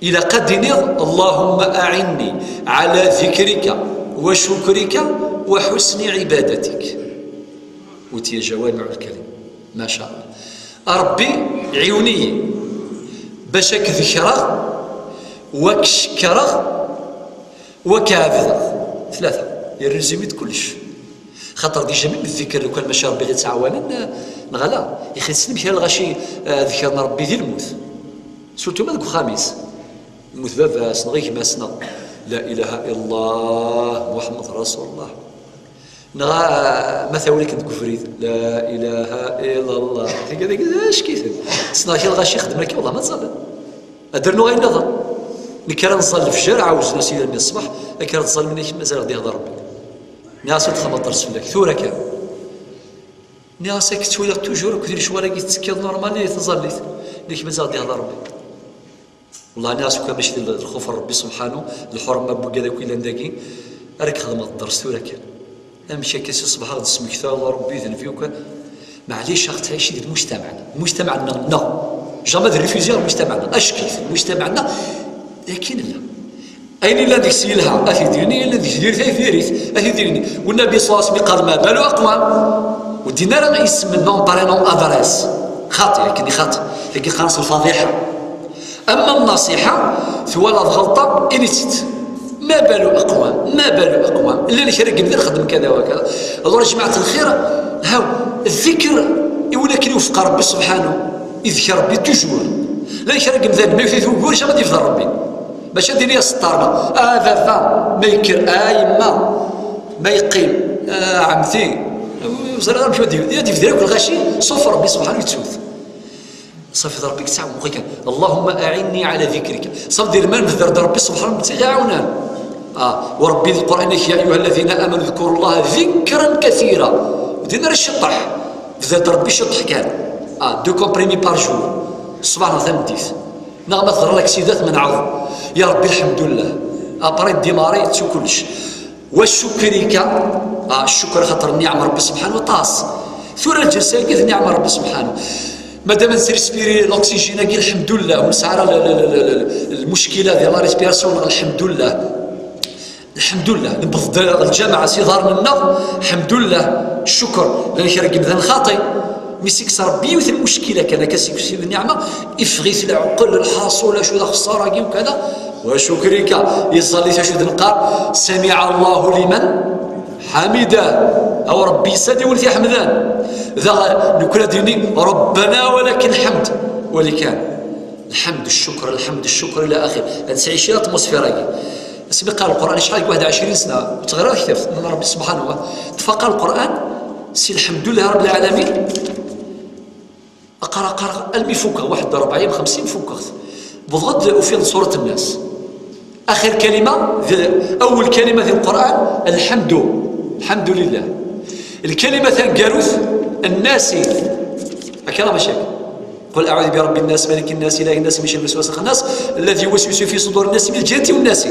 إلى قدني: اللهم أعني على ذكرك وشكرك وحسن عبادتك. وتي جوامع الكلم، ما شاء الله. ربي عيوني باش أكذكره وكشكره وكعبده. ثلاثة، يريزيميت كلش. خاطر ديجا من الذكر، لو كان ماشي ربي اللي تعاونن، نغلا. يخي تسلم كان الغاشي، آه، ذكرنا ربي ذي الموت. سورتو ما ذاك خميس. الموت باباس، نغي كماسنا. لا إله إلا الله، محمد رسول الله. نغا ما ثاولي كنت كفريت. لا إله إلا الله. هكذا كذا، اش كيف؟ سنا كي الغاشي يخدم لك، والله ما تصلي. أدرنو غير نظر. نكرا نصلي الفجر، عاوزنا سيدنا من الصباح، أكرا تصلي منك مازال غادي يهضر ربي. ناس تخمط رسول لك، ثورة كان. ناس كتولى توجور، كدير شوارع كيتسكر نورمال، اللي تزليت. ليك مازال غادي يهضر ربي. والله ناس كان ماشي الخوف ربي سبحانه، الحرمة بوكا داك إلا نداكي. راك خدمة الدرس ثورة كان. أمشي كاسي الصباح غادي تسمك ثا الله ربي ذنبي وكان. معليش راك تعيشي في مجتمعنا، مجتمعنا، نو. جامي دير ريفوزي مجتمعنا، اش كيف مجتمعنا؟ لكن لا. أين إلا ديك سيلها أثي ديني، إلا ديك دير ثي ديريت أثي ديني. والنبي صلى الله عليه وسلم قال: ما بال أقوام. ودينا راه يسمى نون برينون أدريس. خاطي، لكن خاطي. لكن خلاص الفضيحة. أما النصيحة، ثوالى الغلطة، إني تت. ما بال أقوام، ما بال أقوام. إلا لك راه قبل نخدم كذا وكذا. الله جماعة الخير، هاو الذكر، ولكن يوفق ربي سبحانه. يذكر ربي توجور. لا يشرك مذنب، ما يفتي توجور، شا غادي يفضل ربي. باش هادي ليا ستارنا. آه، بابا، ما يكر، آه، يما، ما يقيم، آه، عمتي. وزرا غير مشي ودي، يدي في ذلك الغاشي، صوف ربي سبحانه يتسوث. صافي، ربي كتعاون، مخي كان: اللهم أعني على ذكرك. صافي، دير ما نذر ربي سبحانه وتعالى يعاوننا. آه، وربي القرآن: يا أيها الذين آمنوا اذكروا الله ذكرا كثيرا. ودينا راه الشطح. بدا ربي شطح كان. آه، دو كومبريمي بار جور. الصباح نهار تمديت. نغمة ضر لك سيدات من عوض. يا ربي الحمد لله. أبري ديماري تسو كلش. وشكرك. آه، الشكر خاطر النعم ربي سبحانه وتعالى. ثورة الجلسة كيف نعم ربي سبحانه. مادام نسير سبيري الأكسجين كي الحمد لله، ونسعى على ال-، ال-، ال-، ال-، المشكلة ديال لا ريسبيراسيون الحمد لله. الحمد لله، نبض الجامعة سي دار منا، الحمد لله، الشكر، لا يشرك مثلا خاطي. مي سيكس ربي يوث المشكلة كان كسيكس النعمة، إفغيث العقل، الحاصول، شو ذا خسارة كي وكذا. وشكرك، يصلي شو ذا نقار: سمع الله لمن حمده. أو ربي يسادي ولتي حمدان. ذا نكرا ديني: ربنا ولك الحمد. ولكان الحمد، الشكر، الحمد، الشكر، إلى آخره. هاد تعيشي الأتموسفير هاكي. اسمي قال القرآن شحال؟ واحد عشرين سنة. وتغرى كتاب من ربي سبحانه وتعالى. تفقى القرآن، سي الحمد لله رب العالمين. أقرأ، قرأ، ألمي فكه، واحد أربعين، خمسين فكه. بضغط وفي سورة الناس. آخر كلمة، ذ-، أول كلمة في القرآن: الحمد، الحمد لله. الكلمة ثانية، الناسي. هكذا مشاكل. قل أعوذ برب الناس، ملك الناس، إله الناس، من شر الوسواس الخناس، الذي يوسوس في صدور الناس من الجنة والناس.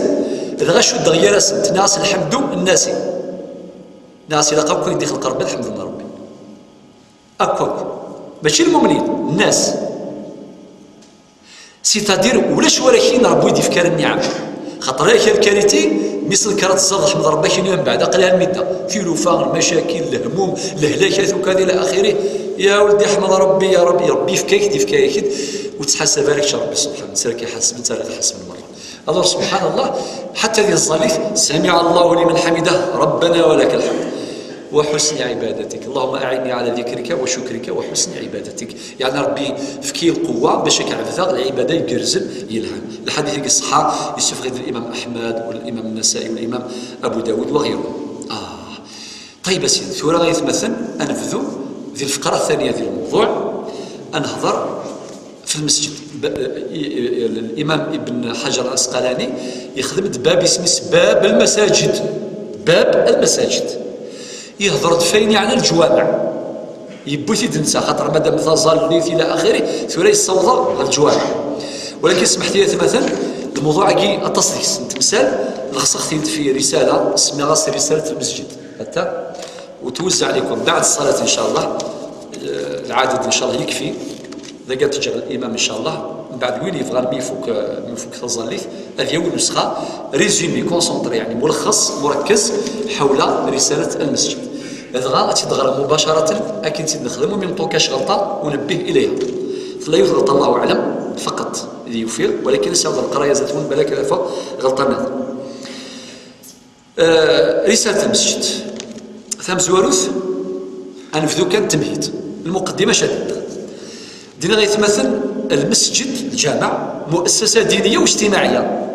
إذا غشوا الدغيرة، الناس، الحمد، الناسي. Nniɣ-as ilaq akk ayen d-ixleq Rebbi ad ḥemden Rebbi. Akk akk. Mačči lmumnin, nnas. C'est-à-dire, ulac wara k-in Rebbi ur d-ifki ara nniɛam. Xaṭer ay akal kariti, mi s-nekra tezzaḍ ḥmed Rebbi akin mbeɛd aql-i am midda. Tilufa, lmacakil, lehmum, lehlakat, ukad ila axiri. Ya weldi ḥmed Rebbi, ya Rebbi, Rebbi yefka-yak-d, yefka-yak-d. Ur ttḥasab ara kečč Rebbi subḥan, netta ara k-iḥaseb, netta ara k-iḥaseb lmerra. Alors, سبحان الله، حتى دي الزليت، سمع الله لمن حمده، ربنا ولك الحمد، وحسن عبادتك، اللهم أعني على ذكرك وشكرك وحسن عبادتك. يعني ربي فكي القوة باش كنعبدها العبادة يقرزل يلهم. الحديث اللي صحة يسفغ الإمام أحمد والإمام النسائي والإمام أبو داود وغيرهم. آه. طيب أسيدي، ثورة غيثمثن أنبذو ذي الفقرة الثانية ذي الموضوع، أنهضر في المسجد. L'imam Ibn Hajar al-Asqalani يخدم باب اسمه باب المساجد. باب المساجد. يهضر دفيني على الجوامع. يبوتي دنسا خاطر مادام تظليت الى اخره ثوري الصوضه الجوامع. ولكن سمحت لي مثلا، الموضوع كي اتصل تمثال، لخص اختي في رساله سميها رساله المسجد. حتى وتوزع عليكم بعد الصلاة إن شاء الله. آه، العدد إن شاء الله يكفي. إذا قال تجي الإمام إن شاء الله، من بعد وين يبغى مي فوق، آه، مي فوق تظليت، هذه أول نسخة. Résumé، concentré، يعني ملخص مركز حول رسالة المسجد. هذا غا تدغر مباشرة، أكن تدخل من طوكاش غلطة ونبه إليها. فلا يغلط الله أعلم فقط اللي يفير، ولكن سيظل القراية زيتون بلاك غلطة. آه، رسالة المسجد. ثم زوروث، أنفذو كان تمهيد. المقدمة شديدة. دينا غيتمثل المسجد، الجامع، مؤسسة دينية واجتماعية.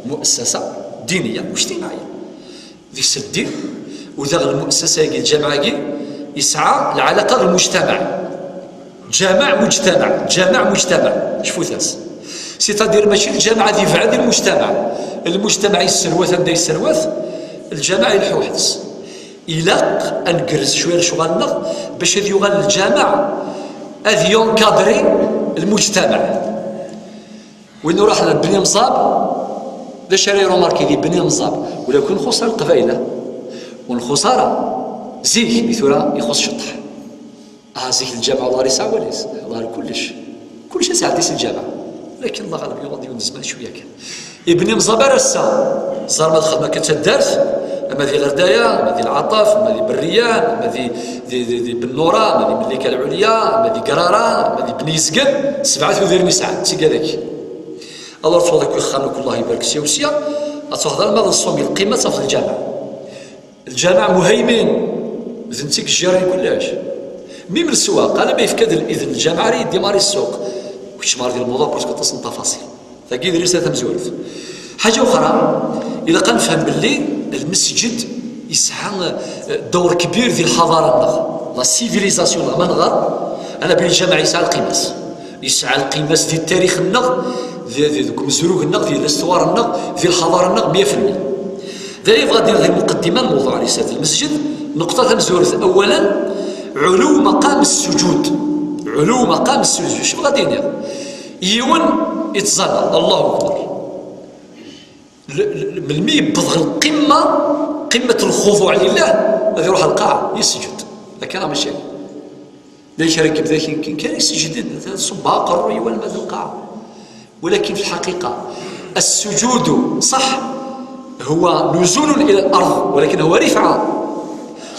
مؤسسة دينية واجتماعية. ذي السدين، وذا المؤسسة يجي الجامعة يجي يسعى العلاقة بالمجتمع. جامع مجتمع، جامع مجتمع. شفو ثاس؟ C'est-à-dire ماشي الجامعة ذي بعد المجتمع. المجتمع يسروث، عنده يسروث. الجامعة يلحو وحدس. إلاق أن نقرز شوية لشغلنا باش هذا يغال الجامع، هذا ينكادري المجتمع. وين راح لبني مصاب؟ ذا شاري روماركي ذي بني مصاب، ولكن خسر القبائل. والخسارة زيك مثلا يخص شطح. آه، زيك الجامع الله يسعى وليس، الله كلش. كلش يسعى ديس الجامع. لكن الله غالب يوضي ونزمان شوية كان. ابن مزابر السا. زار ما دخل ما كتدارت. أما ذي غردايا، أما ذي العطف، أما ذي بريان، أما ذي، ذي، ذي، ذي بنورة، أما ذي مليكة العليا، أما ذي قرارة، أما ذي بني يزقن، سبعة وذير نسعة، تيقالك. الله تفضل كل خانك، الله يبارك سيا وسيا. أتفضل ما الصوم القيمة في الجامع. الجامع مهيمن، زنتيك الجيران كلش. ميم السواق، أنا ما يفكد الإذن الجامع راه يدي ماري السوق. كنتش ماري الموضوع باسكو تصل تفاصيل. تاكي دريسة تمزورت. حاجة أخرى، إلا كان نفهم باللي المسجد يسعى دور كبير في الحضارة النغ. La civilisation النغ، ما نغار. أنا بين الجامع يسعى القيمة. يسعى القيمة في التاريخ النغ، في، في، في مزروق النغ، في الاستوار النغ، في الحضارة النغ مية في المية. ذا يبغى دير هذه المقدمة الموضوع رسالة المسجد. نقطة تمزورت أولا، علو مقام السجود. علو مقام السجود. شو غادي ندير؟ يون يتزنى، الله أكبر. ل-، ل-، من المي يبلغ القمة، قمة الخضوع لله، غادي يروح القاعة يسجد. هكا راه ماشي. لا يشارك بذاك يمكن كان يسجد، صبها قرر يوالم هذه القاعة. ولكن في الحقيقة السجود صح هو نزول إلى الأرض، ولكن هو رفعة.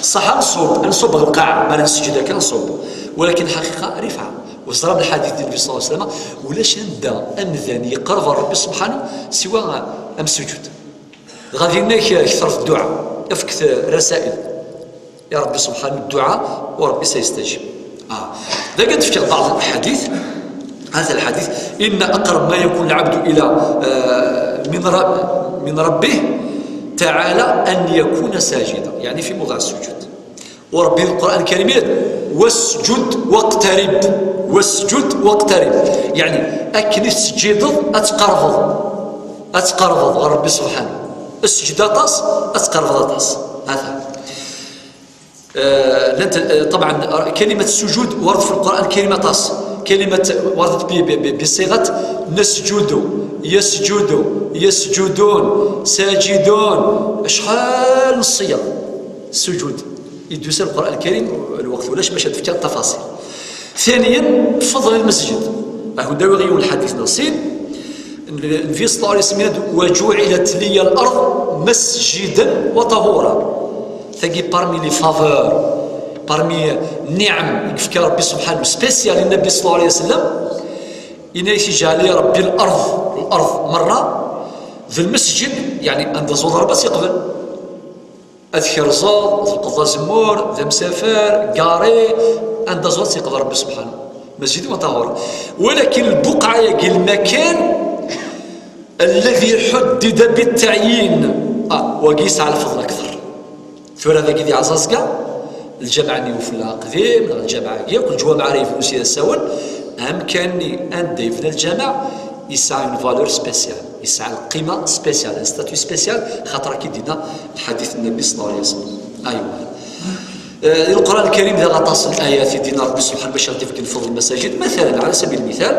صح نصوب، نصوب القاعة، ما نسجد كان نصوب، ولكن الحقيقة رفعة. وصرا الحديث النبي صلى الله عليه وسلم، ولاش ندى أمذان يقرب ربي سبحانه سوى أم سجود. غادي ناك كثرة الدعاء، افكت رسائل يا ربي سبحانه الدعاء وربي سيستجيب. آه. ذا قد في بعض الأحاديث، هذا الحديث: إن أقرب ما يكون العبد إلى، آه، من رب-، من ربه تعالى أن يكون ساجدا، يعني في موضع السجود. وربي القرآن الكريم يقول: "واسجد واقترب، واسجد واقترب". يعني أكن السجيد أتقرب، أتقرب ربي سبحانه. السجدة طاس، أتقرب طاس. هذا. آه، لن ت-، آه، طبعًا، آه، كلمة السجود ورد في القرآن كلمة طاس. كلمة وردت ب-، ب-، ب-، بصيغة نسجد، يسجد، يسجدون، ساجدون. شحال الصيغ؟ السجود. Iddusa Lqur'an Lkarim, lweqt ulac bac ad d-fkeɣ tafaṣil. Thaniyan, fadl lmesǧid. Ad awen-d-awiɣ yiwen lḥadit neɣ sin. Nnbi ṣella Llahu ɛalayhi wa sallam yenna-d: "Wa juɛilat liya l-ard masjidan wa tahura." Tagi parmi les faveurs, parmi nniɛam i yefka Rebbi subḥanahu, spécial i Nnbi ṣella Llahu ɛalayhi wa sallam. Yenna-yas: "Iǧɛel li Rebbi l-ard, l-ard merra, d lmesǧid, yeɛni anda ẓuḍ Rebbi ad tt-iqbel." Ad tkerzeḍ, ad telqeḍ azemmur, d amsafar, gari, anda ẓuɣ tt-iqḍa Rebbi subḥanahu. Masjid wa tahur. Walakin lbuqɛa-agi, lmakan alladhi ḥuddida bit-teɛyin. Ah, wagi yesɛa lfeḍl akter. Tura dagi di Ɛẓaẓga, lǧameɛ-nni ufella aqdim, neɣ lǧameɛ-agi, akk lǧwameɛ ara yebnu s yisawen, amkan-nni anda yebna lǧameɛ, yesɛa une valeur spéciale, yesɛa lqima spéciale, un statut spécial, xaṭer akka i d-yenna lḥadit n Nnbi ṣella Llahu ɛalayhi wa sallam. Aywa. Eh, di Lqur'an Lkarim daɣ aṭas n ayat i d-yenna Rebbi subḥanahu bac ad d-ifken fadl lmasajid. Matalen, ɛala sabil lmital,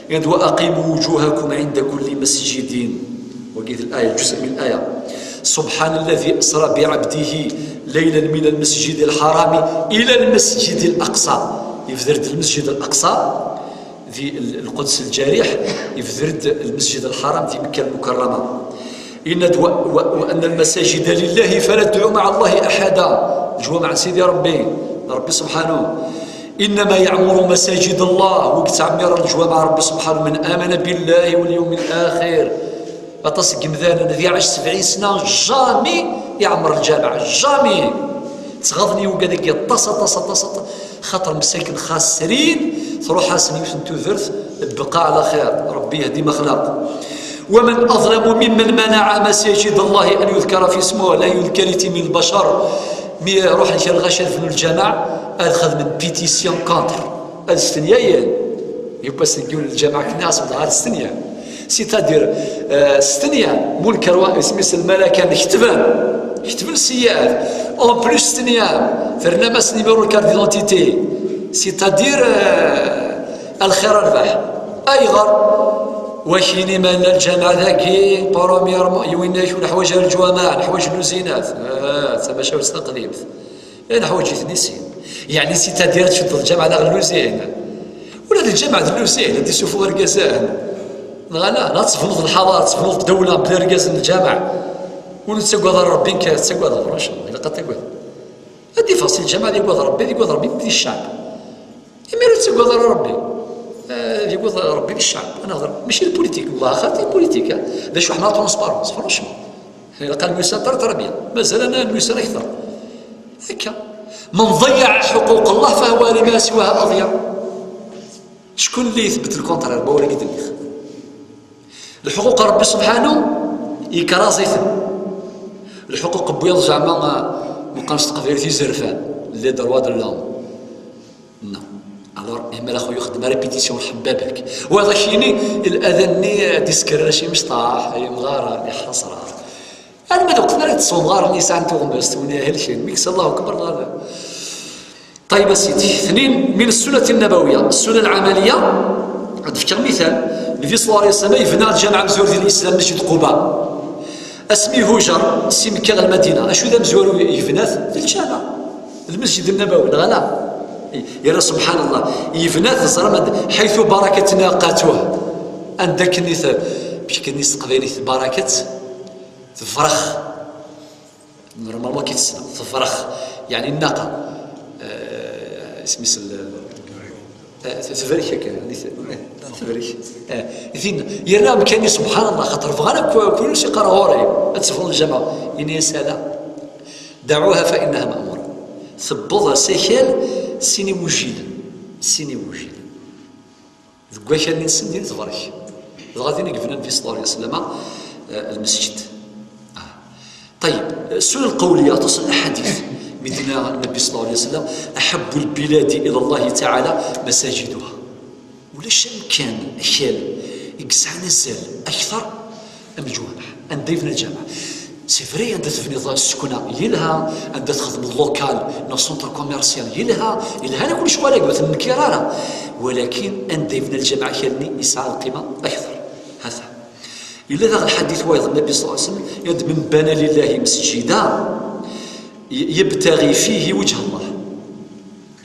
yenna-d: "Wa aqimu wujuhakum ɛinda kulli masjidin." Wagi d laya, ǧuz min laya. "Subḥana lladhi asra biɛabdihi laylan mina lmasjidi lḥarami ila lmasjidi laqsa." Ibder-d lmasjid laqsa, di l-, Lquds Lǧariḥ, ibder-d Lmesjid Lḥaram di Mekka Lmukarrama. Yenna-d: "Wa, wa, wa anna lmasajida lillahi fala tadɛu maɛa Llahi aḥada." Leǧwameɛ n Sidi Ṛebbi, Ṛebbi subḥanahu. "Innama yeɛmuru masajid Llah", wi yettɛemmiṛen leǧwameɛ n Ṛebbi subḥanahu, "man amana billahi wal yawmi l-axir." Aṭas n yemdanen, ad iɛac sebɛin sna, jamais iɛemmer lǧameɛ, jamais. Ttɣaḍen i wigad-agi aṭas, aṭas, aṭas, aṭas, xaṭer msakin xasrin, truḥ-asen yiwet n tudert, bqa ɛla xir, Rebbi yehdi ma xlaq. "Wa man aḍlamu mimman manaɛa masajid Allahi an yudkara fi ismuhu, la yudkar itimi lbacar." Mi ruḥen kra lɣaci ad bnu lǧameɛ, ad xedmen pétition contre. Ad stenyayen. Yewwa s deg yiwen lǧameɛ kna asebḍ ɣer stenyan. C'est-à-dire, euh, stenyan, mulkerwa, isem-is lmalaka, ketben. Ketben siyat. En plus stenyan, ternam-as numéro de carte d'identité. C'est-à-dire, euh, lxir rrbeḥ. Ayɣer? Wakini ma nella lǧameɛ dagi, premièrement, yewwin-ak ur neḥwaǧ ara lǧwameɛ, neḥwaǧ luzinat. Ah, d tamacahut taqdimt. Eh, neḥwaǧ-iten i sin. Yeɛni, c'est-à-dire, ad tcuddeḍ lǧameɛ daɣ n luzin. Ula d lǧameɛ d luzin, ad d-isufuɣ irgazen. Neɣ ala, neɣ ad tebnuḍ lḥaḍa, ad tebnuḍ ddawla bla irgazen n lǧameɛ. Ur nettagad ara Rebbi, nekk ad ttagadeɣ, franchement, ilaq ad tagadeḍ. Ad d-iffeɣ si lǧameɛ ad yagad Rebbi, ad yagad Rebbi, di cceɛb. Imir ur ttagad ara Rebbi. Eh, ad yagad Rebbi di cceɛb. Ad nehder, mačči d politique, wellah, axaṭi d politique, ah. D acu ḥemmleɣ transparence, franchement. Ilaq ad nemyussan très, très bien. Mazal ad nemyussan akteṛ. Akka. من ضيع حقوق الله فهو لما سواها أضيع. Ckunelli ithebten le contraire, ba wala gidnix. Lḥuquq n Rebbi subḥanu, yekraẓ-iten. Lḥuquq n wiyaḍ zeɛma, meqqar s teqbaylit izerfan, les droits de l'homme. Non. Alors, imal a xuya xdem répétition ḥebb baba-k. Wa ad ak-yini, l'adan-nni ad d-iskerrac imecṭaḥ, imɣaren, iḥasra. Alma d waqt ara tesɛu imɣaren yesɛan tuɣmest, win helken, mi yeksa Allahu Akbar, dɣa. Ṭayeb a sidi. Tnin, min ssunat nnabawiya, ssunan lɛamaliya, ad d-fkeɣ mital. Nnbi ṣella Llahu ɛalayhi wa sallam yebna lǧameɛ amezwaru di Lislam, Masjid Quba. Asmi ihujer si Mekka ɣer Lmadina, acu d amezwaru yebna-t? D lǧameɛ. Lmesjid Nnabawi, neɣ ala? Yerra, subḥan Llah, yebna-t, teẓram, ḥaytu barakat naqatuh. Anda akken i t-, amek akken i s teqbaylit, barakat, tefrex. Normalement, ki tessneḍ, tefrex. Yeɛni nnaqa. Eh, isem-is l-, eh, tebrek akka, yeɛni te-, tebrek. Eh, din, yerna amkan-nni, subḥan Llah, xaṭer bɣan akk, kullec iqqar ɣur-i, ad tebɣuḍ lǧameɛ. Ini-as ala. دعوها فإنها مأمورة. Tewweḍ s akal sin iwujilen. Sin iwujilen. Deg wakal-nni-nsen din tebrek. Dɣa din i yebna Nnbi ṣella Llahu ɛalayhi wa sallam, eh, lmesǧid. Ah. Ṭayeb, eh, ssunan lqawliya, aṭas n laḥadit. Mi d-yenna Nnbi ṣella Llahu ɛalayhi wa sallam: "أحب البلاد إلى الله تعالى مساجدها." Ulac amkan, akal, i yesɛan azal akteṛ am lǧwameɛ, anda yebna lǧameɛ. C'est vrai, anda tebniḍ ssekna yelha, anda txedmeḍ local neɣ centre commercial yelha, yelha la kullec wala nekk ur nenkir ara. Walakin anda yebna lǧameɛ akal-nni yesɛa lqima akteṛ. Hata. Yella daɣ lḥadit wayeḍ n Nnbi ṣella Llahu ɛalayhi wa sallam, yenna-d: "من بنى لله مسجدا يبتغي فيه وجه الله.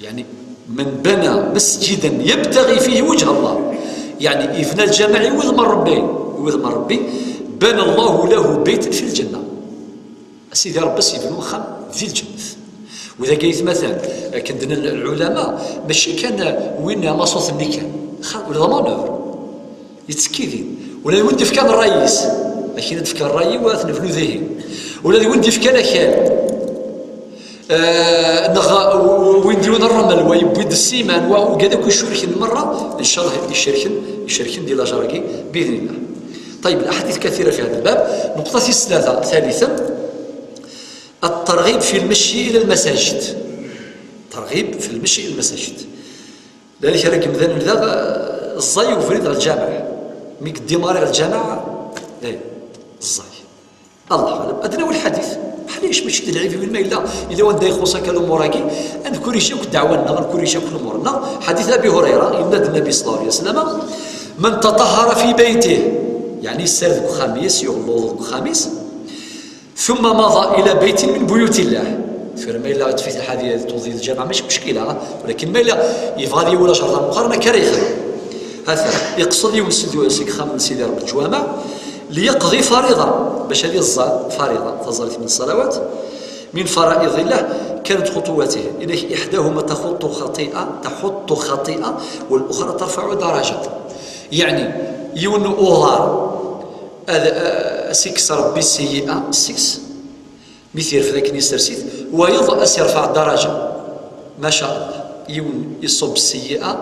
يعني من بنى مسجدا يبتغي فيه وجه الله، يعني يبنى الجامع يوذ من ربي، يوذ من ربي، بنى الله له بيتا في الجنة. سيدي ربي سيبنو خم ذي الجنة. وإذا قيت مثلا كندنا العلماء ماشي كان وين ما صوت النكان، خا ولا ضمان يتسكيدين. ولا يولد يفكان الرئيس، لكن تفكى الرأي وثنفلو ذهين. ولا يولد يفكان أكال، آه، نغ-، وين ديون الرمل ويبويد السيمان و-، وكذا كل شركن مرة، إن شاء الله يشركن، يشركن دي لاجاركي بإذن الله. طيب، الأحاديث كثيرة في هذا الباب. نقطة الثالثة، ثالثا، الترغيب في المشي إلى المساجد. ترغيب في المشي إلى المساجد. ذلك راك مدان ذا الزاي وفريد على الجامع. ميك الديماري على الجامع، إيه، الزاي. الله أعلم. أدنى والحديث. حليش ماشي دي العيب وين ما إلا، إلا وين دايخ وصاك الأمور هاكي، أنكوريجيوك دعوانا، أنكوريجيوك الأمور. لا، حديث أبي هريرة، إن النبي صلى الله عليه وسلم: "من تطهر في بيته"، يعني السرد خميس، يغلو خميس، "ثم مضى إلى بيت من بيوت الله". فير ما إلا تفيت هذه توضي الجامع ماشي مشكلة، ولكن ما إلا يبغى لي ولا شرط مقارنة كريخة. هذا يقصد يوم سيدي، سيك خام من سيدي رب الجوامع، ليقضي فريضة، باش هذه الزا-، فريضة، تزالت من الصلوات، من فرائض الله، كانت خطواته، إن إحداهما تخط خطيئة، تحط خطيئة، والأخرى ترفع درجة. يعني، يون أوضار، هذا، آه، سكس ربي السيئة، سكس، مثل في ذاك النسر سيد، ويض أس يرفع الدرجة. ما شاء الله، يون يصب السيئة،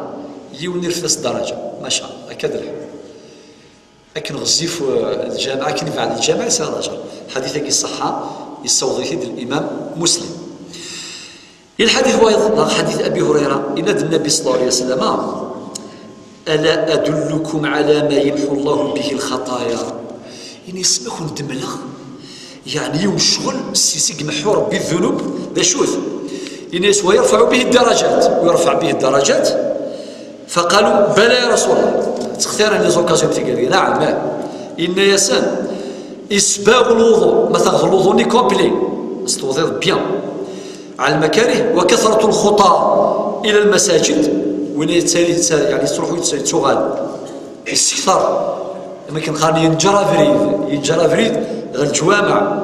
يون يرفس الدرجة. ما شاء الله، هكذا الحال. لكن غزيف، آه، الجامعة، كان بعد الجامعة يسال الأجر. حديثك الصحة، يستوضي الإمام مسلم. الحديث هو أيضًا حديث أبي هريرة، إن النبي صلى الله عليه وسلم: "ألا أدلكم على ما يمحو الله به الخطايا؟" إني اسمكم دملغ، يعني يوم الشغل سيسق محو ربي الذنوب، ذا شوث. إني يس ويرفع به الدرجات، ويرفع به الدرجات. فقالوا: "بلى يا رسول الله". تختار لي زوكازيون تيقال لي: "نعم، نعم". إن يسن إسباغ الوضوء، ما تاخذ الوضوء ني كومبلي، استوضيض بيان على المكاره، وكثرة الخطى إلى المساجد، وين يتسالي، يتسالي، يعني تروحوا يتسالي تسوغال يستكثر، ما كان خاني ينجر أفريد، ينجر أفريد غير الجوامع،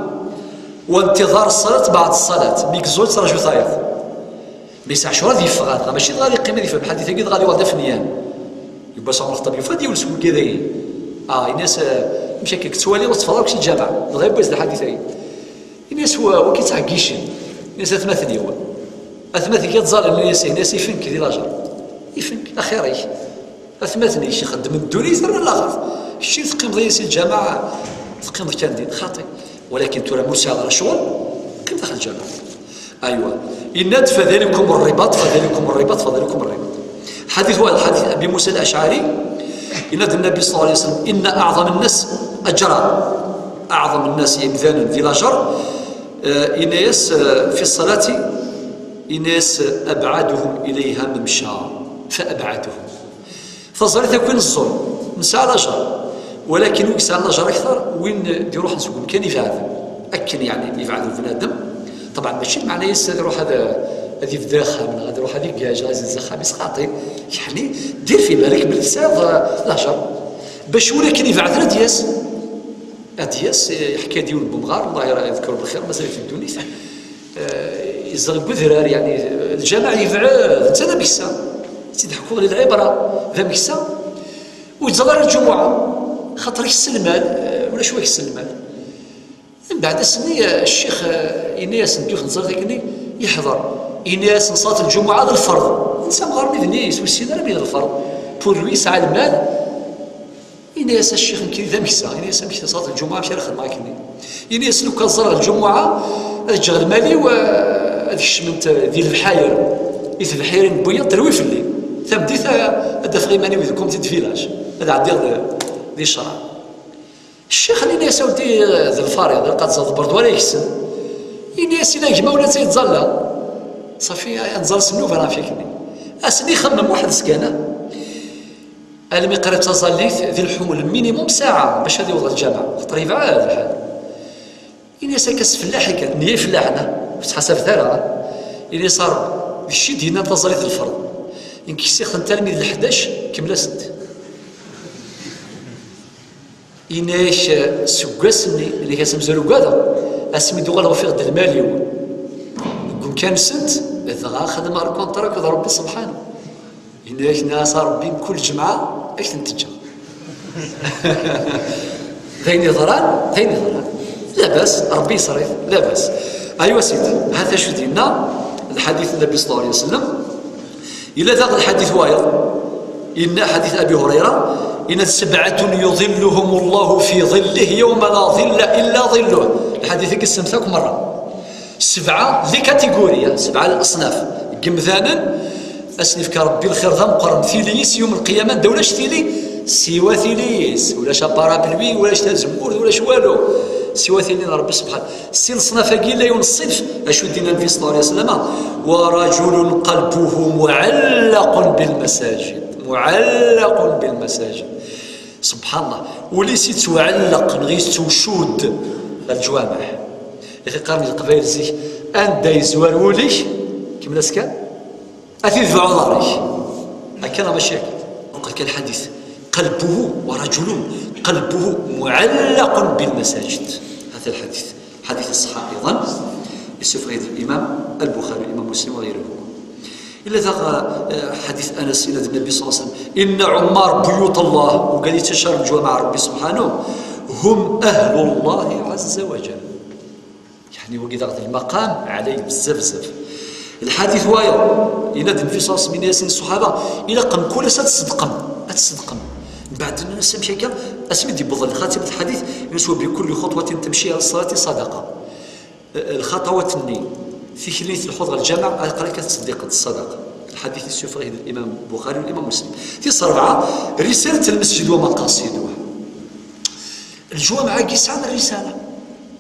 وانتظار الصلاة بعد الصلاة، ميك زول ترجو ثايض. ميس عاشور هذه يفغان، ماشي غادي يقيم هذه في الحديث، أكيد غادي واحد في نيام. يبقى صامر الطبيب فادي يولس كل كذا. آه، الناس، آه، مش هكاك توالي وتفضل كشي جامع، غير بس الحديث هاي. الناس هو، هو كيتعقيشن. الناس أثمثني هو. أثمثني كيتزال الناس، الناس يفنك دي لاجر. يفنك، أخيريك. أثمثني شي خدم الدنيا يزرع لا غاف. شي تقيم ضيس الجامعة، تقيم كان دين خاطي. ولكن ترى مرسى على شغل، قيم داخل الجامعة. أيوة. إناد فذلكم الرباط، فذلكم الرباط، فذلكم الرباط. حديث واحد، حديث أبي موسى الأشعري، إناد النبي صلى الله عليه وسلم: "إن أعظم الناس أجرا". أعظم الناس يمثالا في الأجر، آه، إناس، آه، في الصلاة، إناس أبعدهم إليها ممشى، فأبعدهم. فزرت كوين الظلم، نسعى الأجر، ولكن ويسعى الأجر أكثر وين دي روح نسوق كان يفعل. أكن يعني يفعل بنادم. طبعًا ماشي معنى يس هذا يروح هذا، هذه في داخل، هذا يروح هذه كاج، هذه الزخام يسقاطي. يعني دير في بالك بالحساب، آه، الأجر. باش ولكن يفعل ثلاث ياس. أدياس يحكي ديون بمغار، الله يرى يذكره بالخير، مازال في الدنيا. آه، يزال قدرار، يعني، الجامع يبعد، انت ذا مكسا. تضحكوا للعبرة، ذا مكسا. ويتزال الجمعة، خاطر يكسل المال، آه، ولا شوية يكسل المال. من بعد سني، آه، الشيخ، آه، إنياس ندوث نزار ذاكني يحضر. إنياس نصات الجمعة هذا الفرض. انسى مغار ميدني، يسوي السيدة راه بيد الفرض. بور لوي سعى المال. إنياس الشيخ نكري ذا مكسا، إنياس مكسا صلاة الجمعة مشى رخد معاك إني. إنياس لو كان زرع الجمعة، الجغل مالي و هذيك الشمنت ديال البحاير، إذ بحيرين بويا تروي في الليل. ثم ديت هذا في غيماني ويذكم تيد فيلاج. هذا عدي هذا دي الشرع. الشيخ اللي ناس ودي ذا الفارغ، قد زاد برضو ولا يكسن. إنياس إلا جمع ولا تيتزلى. صافي، نزل سنوف أنا فيك. أسني خمم واحد سكانه. المقرا تزاليت ذي الحمل مينيموم ساعة باش هذه يوضع الجامعة، خاطر يبعد الحال. إني ساكس فلاحي كان، نية فلاحنا. Ur ttḥasabet ara. Ini-as a Ṛebbi, d kečč i d-yennan taẓallit d lferḍ. Nekk ksiɣ-tent armi d leḥdac, kemmel-asent. Ini-ak, seg wass-nni, ini-ak, amzur ugadeɣ, asmi d-uɣaleɣ ufiɣ-d lmal-iw deg umkan-nsent, dɣa xedmeɣ lkunṭra akked Ṛebbi subḥanahu. Ini-ak, nniɣ-as a Ṛebbi, mkul ǧemɛa ad k-tent-ǧǧeɣ. D ayen yeḍran, d ayen yeḍran. Labas, Ṛebbi yeṣrif, labas. Aywa sidi, ha-t acu d-yenna lḥadit n Nnbi ṣalla Llahu ɛalayhi wa sallam. Yella daɣ lḥadit wayeḍ, yenna ḥadit Abi Hurayra, yenna-d, سبعة يظلهم الله في ظله يوم لا ظل إلا ظله. Lḥadit-agi ssnemt akk merra. Sebɛa d les catégories, sebɛa n leṣnaf n yemdanen, ad sen-ifk Ṛebbi lxir d ameqqran, tili-is yum lqiyama, anda ulac tili siwa tili-is, ulac aparapluie, ulac tazemmurt, ulac walu, siwa tili n Ṛebbi subḥanahu. Si leṣnaf-agi, yella yiwen ṣṣinf, acu d-yenna Nnbi ṣalla Llahu ɛalayhi wa sallam, ورجل قلبه معلق بالمساجد، معلق بالمساجد. Subḥan Llah, ul-is yettwaɛelleq neɣ yettwcudd ɣer leǧwameɛ. Ixi qqaren leqbayel zik, anda yezwar wul-ik, kemmel-as kan, ad t-idbeɛ uḍar-ik. Akka neɣ mačči akka? Nqel kan lḥadit. قلبه، ورجل قلبه معلق بالمساجد. هذا الحديث. حديث صحيح أيضا. Yessufeɣ-it الإمام البخاري، الإمام مسلم وغيره. Yella daɣ, eh, ḥadit Anas, yenna-d Nnbi ṣalla Llahu ɛalayhi wa sallam, إن عمار بيوت الله, u qal yettcaṛ leǧwameɛ Ṛebbi subḥanahu, هم أهل الله عز وجل. Yeɛni wagi daɣ d lmaqam ɛlay bezzaf, bezzaf. Lḥadit wayeḍ, yenna-d Nnbi ṣalla Llahu ɛalayhi wa sallam, yenna-yasen i ṣṣuḥaba, ilaq mkul ass ad tṣeddqem, ad tṣeddqem. Mbeɛd nnan-as amek akka, asmi d-yewweḍ lxatima n lḥadit, yenna-as, وبكل خطوة تمشيها إلى الصلاة صدقة. Lxaṭawat-nni, tikli i tleḥḥuḍ ɣer lǧameɛ, aql-ak ad tettṣeddiqeḍ ṣṣadaqa. Lḥadit yessufeɣ-it-id Imam Buxari u Imam Muslim. Tis ṛebɛa, رسالة المسجد ومقاصده. Leǧwameɛ-agi sɛan rrisala.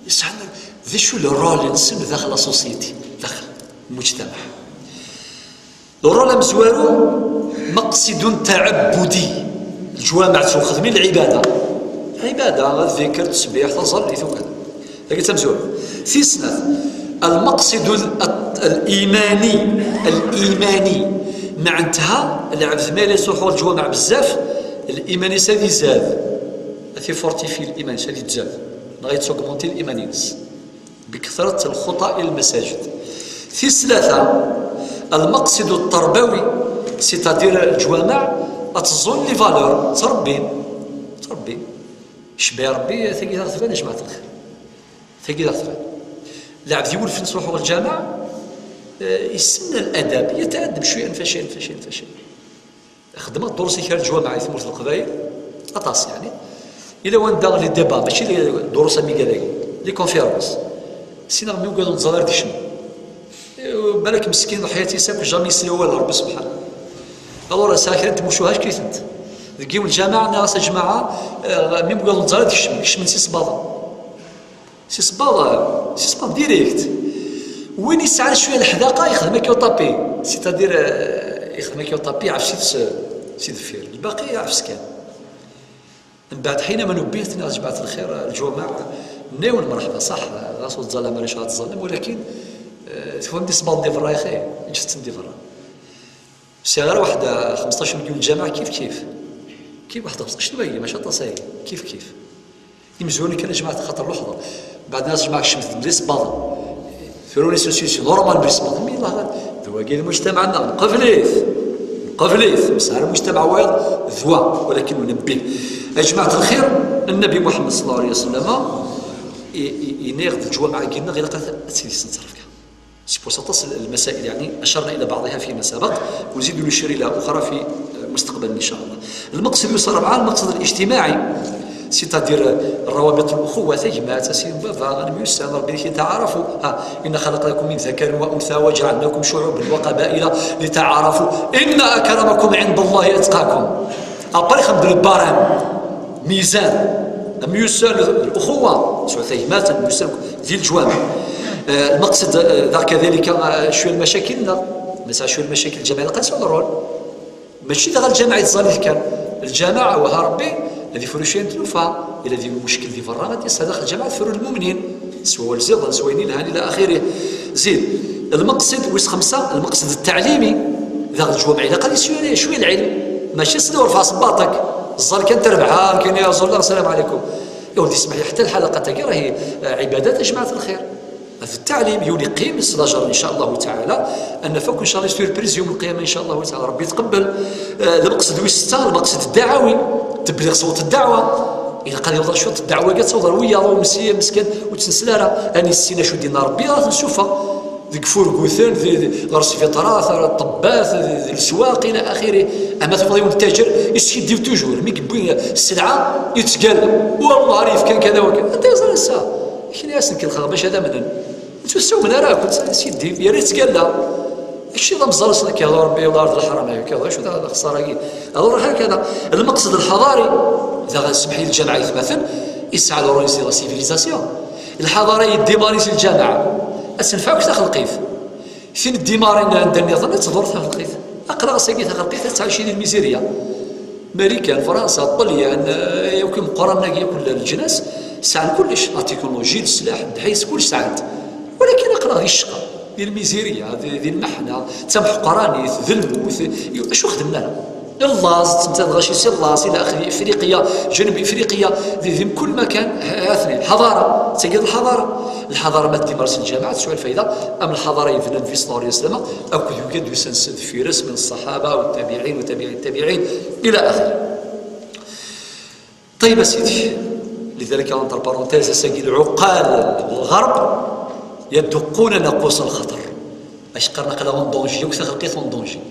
Sɛan d acu le rôle-nsen daxel la société, daxel lmujtamaɛ. Le rôle amezwaru, مقصد تعبدي. Leǧwameɛ ttwaxedmen lɛibada. Lɛibada, ddikr, ttesbiḥ, taẓallit, ukad. Tagi d tamezwarut. Tis snat, المقصد ال-، الإيماني. الإيماني. Meɛnetha, lɛebd ma yella yettruḥu ɣer leǧwameɛ bezzaf, liman-is ad izad. Ad t-ifortifi liman-is, ad itzad. Neɣ ad yettaugmenti liman-ines. بكثرة الخطى إلى المساجد. Tis tlata, المقصد التربوي, c'est-à-dire leǧwameɛ ad ttẓun les valeurs, ttrebbin, ttrebbin. Cbi Ṛebbi, tagi d aɣ-tban, a jmaɛt lxir. Tagi d aɣ-tban. Lɛebd iwulfen ttruḥu ɣer lǧameɛ, eh, yessen الأدب, يتأدب شوية, فشيء فشيء فشيء. Xeddmeɣ ddurus i kra n leǧwameɛ i tmurt n Leqbayel, aṭas, yeɛni. Yella wanda les débats, mačči les ddurus am igalagi, les conférences. Ssineɣ mi ugad ur neẓẓal ara d-ikcem. Balak meskin, leḥyat-is akk, jamais yesla awal n Ṛebbi subḥanahu. Alors, sɛiɣ kra n tmucuha, ack-itent. Deg yiwen lǧameɛ, nniɣ-as, a jmaɛa, eh, mi ugad ur neẓẓal ara d-ikcem, kecmen s isebbaḍen. S isebbaḍ, s isebbaḍ direct. Win yesɛan cwiya leḥdaqa yexdem akka uṭapi, c'est-à-dire, euh, yexdem akka uṭapi, yeɛfes-it s, si deffir. Lbaqi yeɛfes kan. Mbeɛd ḥina ma nubbih-t, nniɣ a jmaɛt lxir, leǧwameɛ, nniɣ-awen mreḥba, ṣaḥ, ɣas ur tẓallam ara acu ara tẓallem, walakin, euh, tufam-d isebbaḍen di berra, yaxi, ǧǧet-ten di berra. Sɛiɣ ara waḥed, eh, xmesṭac n lǧameɛ, kif kif. Kif waḥed xmesṭac n wagi, mačči aṭas aya, kif kif. Imezwura kan a jmaɛt, xaṭer luḥḍa. Mbeɛd nniɣ-as a jmaɛa kecmet-d mliḥ isebbaḍen. Tura les institutions, normal mliḥ isebbaḍen. Mi yella d wagi d lmujtamaɛ-nneɣ, nqebl-it. Nqebl-it. Nesɛa lmujtamaɛ wayeḍ d wa, walakin ur nebbih. A jmaɛt lxir, Nnbi Muḥemmed ṣalla Llahu ɛalayhi wa sallam, i, i, yenna-yaɣ-d leǧwameɛ-agi-nneɣ ilaq ad, ad tt-id-yesneṭref kan. C'est pour ça aṭas n lmasail, يعني، أشرنا إلى بعضها فيما سبق، ونزيد نشير إلى أخرى في مستقبل إن شاء الله. المقصد يسار معاه المقصد الاجتماعي، c'est-à-dire الروابط الأخوة، tagmat, a sin baba, ad nemyussan, Ṛebbi ad taɛarafu. ها، إنا خلقناكم من ذكر وأنثى وجعلناكم شعوبا وقبائل لتعارفوا إن أكرمكم عند الله أتقاكم. Après, xdem-d le barème, mizan, amyussan, الأخوة, sɛu tagmat, amyussan di leǧwameɛ. Eh, lmeqsed, eh, daɣ kadalika, eh, cwiya n lmacakil, neɣ nesɛa cwiya n lmacakil, lǧameɛ ilaq ad yesɛu rôle. Mačči daɣ lǧameɛ yettẓallit kan. Lǧameɛ, wah a Ṛebbi, ad ifru cwiya n tlufa, ila d yiwen muckil di berra, ad d-yas daxel lǧameɛ ad fru lmumnin, s wawal ẓiḍen, s wayen ilhan, ila axirih. Zid, lmeqsed wis xemsa, lmeqsed ttaɛlimi. Daɣ leǧwameɛ ilaq ad yeswi cwi lɛilm, mačči sli urfeɛ sebbaṭ-ak, ẓẓal kan tarbaɛa, kan ya Rasul Allah, sslam ɛlikum. Iwd ismeḥ-iyi ḥetta lḥalaqat-agi rahi ɛibadat a jmaɛat lxir. D ttaɛlim, yiwen iqqim s lajer, in ca Allahu taɛala, ad naf akk, in ca Allah, surprise yawm lqiyama, in ca Allahu taɛala, Rebbi yetqebbel. Eh, lmeqsed wis setta, lmeqsed ddaɛawi, tebliɣ sewṭ ddaɛwa. Ilaq ad iwḍer cwiṭ ddaɛwa-agi, ad tawḍer wiyaḍ, ur nesli, meskin, ur tt-nesli ara. Ad nissin acu d-yenna Rebbi, ad t-nsuffeɣ. Deg furguten, di, di, ɣer sbiṭarat, ɣer ṭṭebbat, di, di leswaq, ila axiri. Ama tafeḍ yiwen ttajer, yeskiddib toujours. Mi yewwi sselɛa, yettgalla. Wallah, ara yefkan kada wa kada. Anta yeẓran ass-a? Kini-asen kelxeɣ bac ad amnen. Ur ttwessawmen ara akk, yeskiddib, yerra yettgalla. Kečč d ameẓẓal s nekk, yehḍa Rebbi, wala d leḥram, ay kada, acu d lexsara-agi? Alors hakada, lmeqsed lḥadari, daɣen semḥ-iyi lǧameɛ aytmaten, yesɛa le rôle-is di la civilisation. Lḥadara yeddimari si lǧameɛ, ad tenfeɛ akk taxelqit. Tin ddimaren anda nniḍen, ad tḍur taxelqit. Aql-aɣ ass-agi taxelqit ad tɛici di lmizirya. Marikan, Fransa, Ṭṭelyan, eh, akk imeqqranen-agi, akk leǧnas, sɛan kullec, la technologie, leslaḥ, ddḥis, kullec sɛan-t. Walakin aql-aɣ di ccqa, di lmizirya, di, di lmeḥna, d tameḥqranit, d lmut, i-, acu xedmen ara? Laẓ, ttmettadeɣ acu si laẓ, ila axir, Ifriqiya, Janub Ifriqiya, di, di mkul makan, ha-, ha-ten-i, lḥadara, d tagi d lḥadara. Lḥadara ma tdimar s lǧamaɛ, tesɛu lfayda, am lḥadara yebnan fi ṣṣallallahu ɛalayhi wa sallam, akked yugad yusan s deffir-s min ṣṣaḥaba, wa tabiɛin, wa tabiɛi tabiɛin, ila axir. Ṭayeb a sidi, lidalik, entre parenthèses, ass-agi lɛuqal n lɣerb yaduqqun anaqus n lxaṭer. Acu qqaren, aql-aɣ en danger, yakk taxelqit en danger.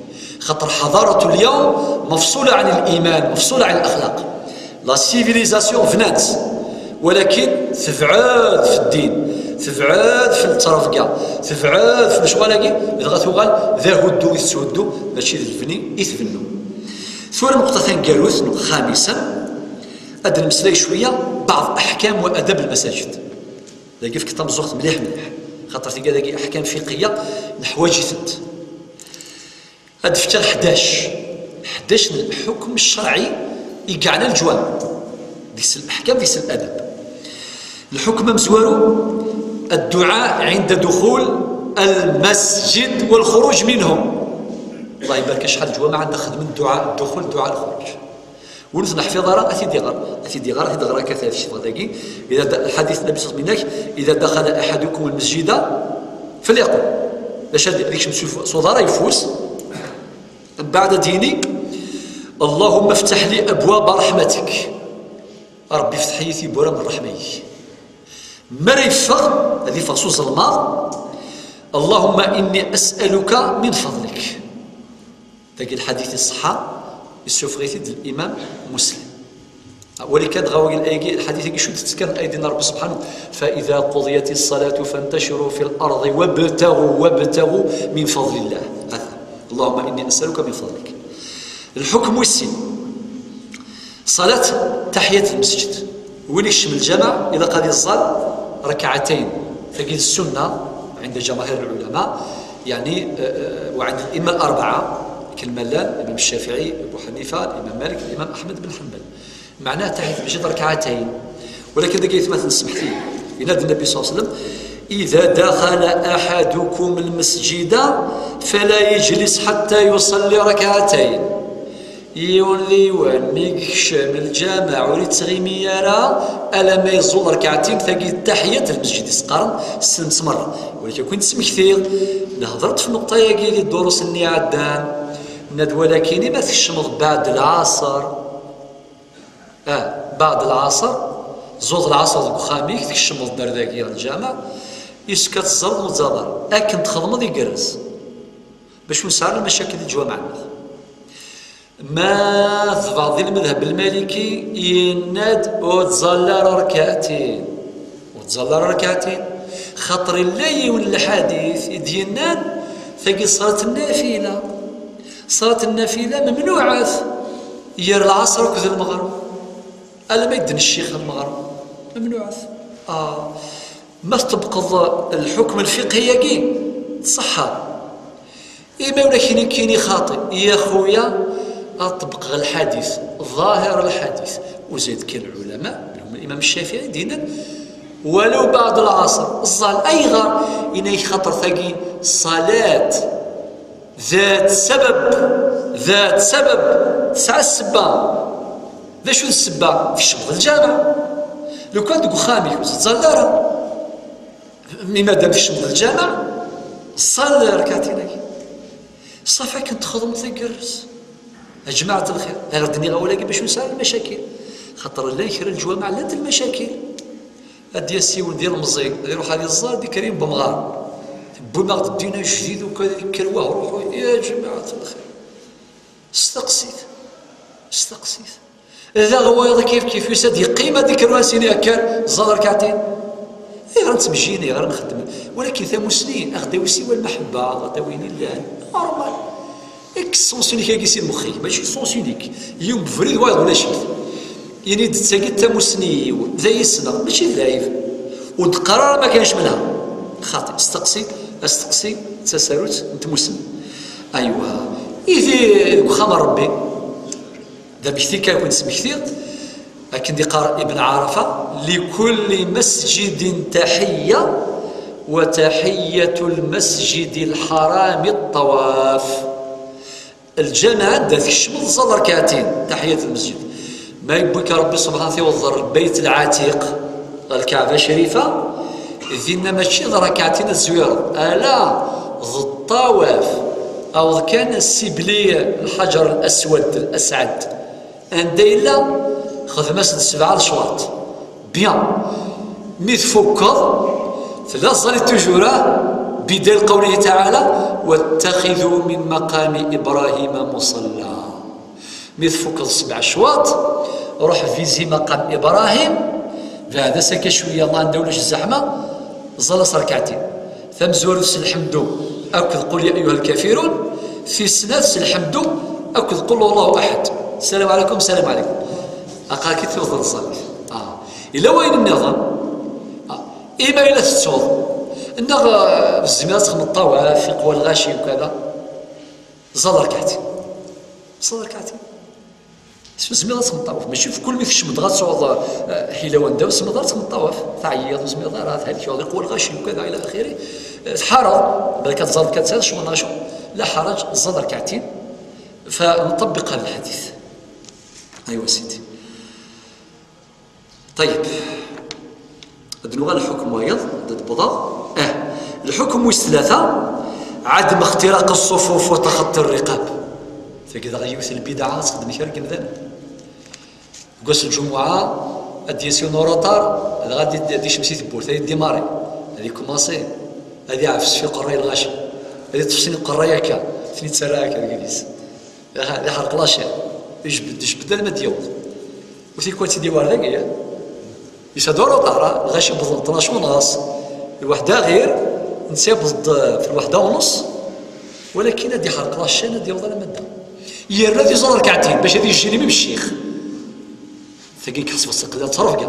Xaṭer ḥadarat lyawm mafṣula ɛan liman, mafṣula ɛan laxlaq. La civilisation bnant, walakin tebɛed f ddin, tebɛed f ttrebga, tebɛed f lecɣal-agi, dɣa tuɣal d ahuddu i tetthuddu, mačči d lebni i tbennu. Tura nnuqṭa taneggarut, nnuqṭa xamisa, ad d-nemmeslay cwiya baɛḍ aḥkam wa adab lmasajid. Dagi fket tameẓẓuɣt mliḥ mliḥ, xaṭer tigad-agi aḥkam fiqhiya neḥwaǧ-itent. Ad d-fkeɣ ḥdac, ḥdac n lḥukm ccerɛi i yeɛnan leǧwameɛ, deg-s laḥkam, deg-s ladab. Lḥukm amezwaru, الدعاء عند دخول المسجد والخروج منه. الله يبارك، شحال الجوامع عندنا خدمة الدعاء الدخول، الدعاء الخروج. Ur neḥfiḍ ara, ad t-id-iɣer, ad t-id-iɣer, ad t-id-iɣer akka, ad t-id-iɣer dagi. إذا د-، الحديث النبي صلى الله عليه وسلم, إذا دخل أحدكم المسجد فليقل. D acu ad, ad ikcem s uf-, s uḍar ayeffus, mbeɛd ad d-yini: اللهم افتح لي أبواب رحمتك. A Rebbi, fteḥ-iyi tiwwura n ṛṛeḥma-ik. Mi ara yeffeɣ, ad iffeɣ s uzelmaḍ: اللهم إني أسألك من فضلك. Dagi lḥadit iṣeḥḥa, yessufeɣ-it-id limam Muslim. Wali kan dɣa wagi, ayagi lḥadit-agi cuddet kan aydi n Rebbi subḥanahu: فإذا قضيت الصلاة فانتشروا في الأرض وابتغوا، وابتغوا من فضل الله. Ata. اللهم إني أسألك من فضلك. Lḥukm wis sin. Ṣalat taḥiyat lmesǧid. Win ikcem lǧameɛ, ilaq ad iẓẓal rakɛatayn. Tagi d ssunna ɛinda ǧamaɛir lɛulama, yeɛni, eh, eh, wa ɛinda la'imma l-arbaɛa, akken ma llan, Imam Ccafiɛi, Abu Ḥanifa, Imam Malik, Imam Aḥmed ben Ḥanbal. Meɛna taḥiyat lmesǧid rakɛatayn. Walakin dagi aytmaten, semmḥet-iyi. Yenna-d Nnbi ṣalla Llahu ɛalayhi wa sallam: إذا دخل أحدكم المسجد فلا يجلس حتى يصلي ركعتين. Yiwen d yiwen mi yekcem lǧameɛ ur yettɣimi ara alamma yeẓẓul rrekɛatin, tagi d taḥiyat lmesǧid i s-qqaren, ssnen-tt merra. Walakin akk-in d-smektiɣ, nehḍer-d f nnuqṭa-yagi di ddurus-nni iɛeddan, nna-d: walakin ma tkecmeḍ baɛd lɛaṣer, ah, baɛd lɛaṣer, tẓuḍ lɛaṣer deg uxxam-ik, tkecmeḍ-d ar dagi ɣer lǧameɛ, yessefk ad teẓẓleḍ ur tẓaḍ ara. Akken txedmeḍ igerrez. Bac ur nesɛi ara lmacakil di leǧwameɛ-nneɣ. Ma tebɛeḍ di lmedheb lmaliki, yenna-d ur tẓall ara rkaɛtin. Ur tẓall ara rkaɛtin. Xaṭer illa yiwen n lḥadit i d-yennan, tagi ṣṣalat n nafila. Ṣṣalat n nafila memnuɛet ger lɛaṣer akked lmeɣreb. Alamma yedden ccix lmeɣreb. Memnuɛet. Ah. Ma tṭebbqeḍ lḥukm lfiqhi-agi, tṣeḥḥa. Imi ula kini kini xaṭi, ya xuya, ad ṭebbqeɣ lḥadit, ḍahir lḥadit. Uzayed kan lɛulama, minhum Imam Ccafiɛi, d-yennan: Walaw baɛd lɛaṣr, ẓẓal. Ayɣer? Ini-ak xaṭer tagi ṣṣalat dat sabab, dat sabab, tesɛa ssebba. D acu d ssebba? Tkecmeḍ lǧameɛ. Lukan deg uxxam-ik ur tettẓalliḍ ara, mi madam tkecmeḍ lǧameɛ, ṣṣal rkaɛtin-agi. Ṣafi akken txedmeḍ tagerrest. A jmaɛat lxir, ad d-nniɣ awal-agi bac ur nesɛi lmacakil. Xaṭer llan kra n leǧwameɛ llant lmacakil. Ad d-yas yiwen d ilemẓi, ad iruḥ ad iẓẓal, ad d-ikker yiwen n umɣar. Tewwim-aɣ-d ddin ajdid, ukan ad ikker wahruḥu, ya jmaɛat lxir. Steqsit, steqsit. Daɣ wayeḍ kif kif yusa-d yeqqim, ad d-ikker wansi-nni akker ẓẓal rkaɛtin. Ayɣer nettmejjin, ayɣer nxeddem? Walakin tamusni, ad aɣ-d-tawi siwa lmaḥebba, ad aɣ-d-tawi lillah. Normal. Kkes ṣṣenṣ-inek-agi si lmex-ik, mačči ṣṣenṣ-inek. Yiwen ubrid wayeḍ ulac-it. Ini-d d tagi d tamusni-iw, d ay ssneɣ, mačči d lɛib. Ur d-qqar ara ma kan cemleɣ. Xaṭi, steqsi, asteqsi d tasarut n tmusni. Aywa, ihi deg uxxam n Ṛebbi, d amekti kan i ken-smektiɣ, akken d-iqqar Ibn Ɛarafa: لكل مسجد تحية، وتحية المسجد الحرام الطواف. Lǧameɛ anda tkecmeḍ ẓẓal rkaɛtin, taḥiyat lmesǧid. Ma yewwi-k Ṛebbi subḥanahu tiweḍ ɣer Lbayt Lɛatiq, ɣer Lkaɛba Crifa, dinna mačči d rkaɛtin ad tezwireḍ, ala, d ṭṭawaf. Aweḍ kan sibli Lḥaǧer Laswad, Lasɛad. Anda yella, xdem-as-d sebɛa lecwaṭ. Bien. Mi tfukkeḍ, tella tẓallit toujours, ah, بدليل قوله تعالى: واتخذوا من مقام إبراهيم مصلى. Mi tfukkeḍ sebɛa lecwaṭ, ruḥ vizi maqam Ibrahim, beɛd-as akka cwiya, Allah anda ulac zzeḥma, ẓẓal-as rkaɛtin. Tamezwarut s lḥemdu akked qul ya ayyuha lkafirun, tis snat s lḥemdu akked qul huwa Allahu aḥad. Salam ɛalaykum, salam ɛalaykum. Aql-ak i tewteḍ ẓẓallit. Ah. Yella wayen nniḍen. Ah. Ima yella tettuḍ, neɣ, ah, tzemreḍ ad txedmeḍ ṭṭawaf, iqwa lɣaci ukada. Ẓẓal rkaɛtin. Ẓẓal rkaɛtin. Tezmiḍ ad txedmeḍ ṭṭawaf, mačči f kul mi tkecmeḍ dɣa ad tesɛuḍ, eh, ḥila wanda ur tezmiḍ ara ad txedmeḍ ṭṭawaf, teɛyiḍ, ur tezmiḍ ara, thelkeḍ, iqwa lɣaci, ukada, ila axiri. Eh, tḥareḍ, balak ad teẓẓaḍ kan tesɛiḍ ccɣel neɣ acu, la ḥaraǧ, ẓẓal rkaɛtin, فنطبق هذا الحديث. Aywa sidi. Ṭayyeb. Ad nuɣal lḥukm wayeḍ, ad d-wwḍeɣ. Ah, lḥukm wis tlata, عدم اختراق الصفوف وتخطي الرقاب. Tagi daɣ yiwet n lbidɛa ad texdem kra n yimdanen. Deg wass n lǧumuɛa, ad d-yas yiwen uruṭar, dɣa ad d-, ad d-icem si tewwurt, ad yeddimari, ad ikumaṣi, ad iɛfes f iqerray lɣaci, ad iṭṭef sin iqerray akka, ad ten-ittarra akka deg yidis. Aha, ad iḥreq lacin, ijbed, ijbed alma d-yaweḍ. Ur tikwal tt-id-iwar dagi, ya. Yesɛa-d uruṭar, lɣaci wwḍen tnac u nɣas. Lweḥda ɣir, netta yewweḍ-d f lweḥda u nṣ. Walakin ad iḥreq lacin, ad yaweḍ alamma d da. Yerna ad iẓer rkaɛtin, bac ad ijjini mi ccix. Tagi kḥesbeɣ s lqida d ttṛebga.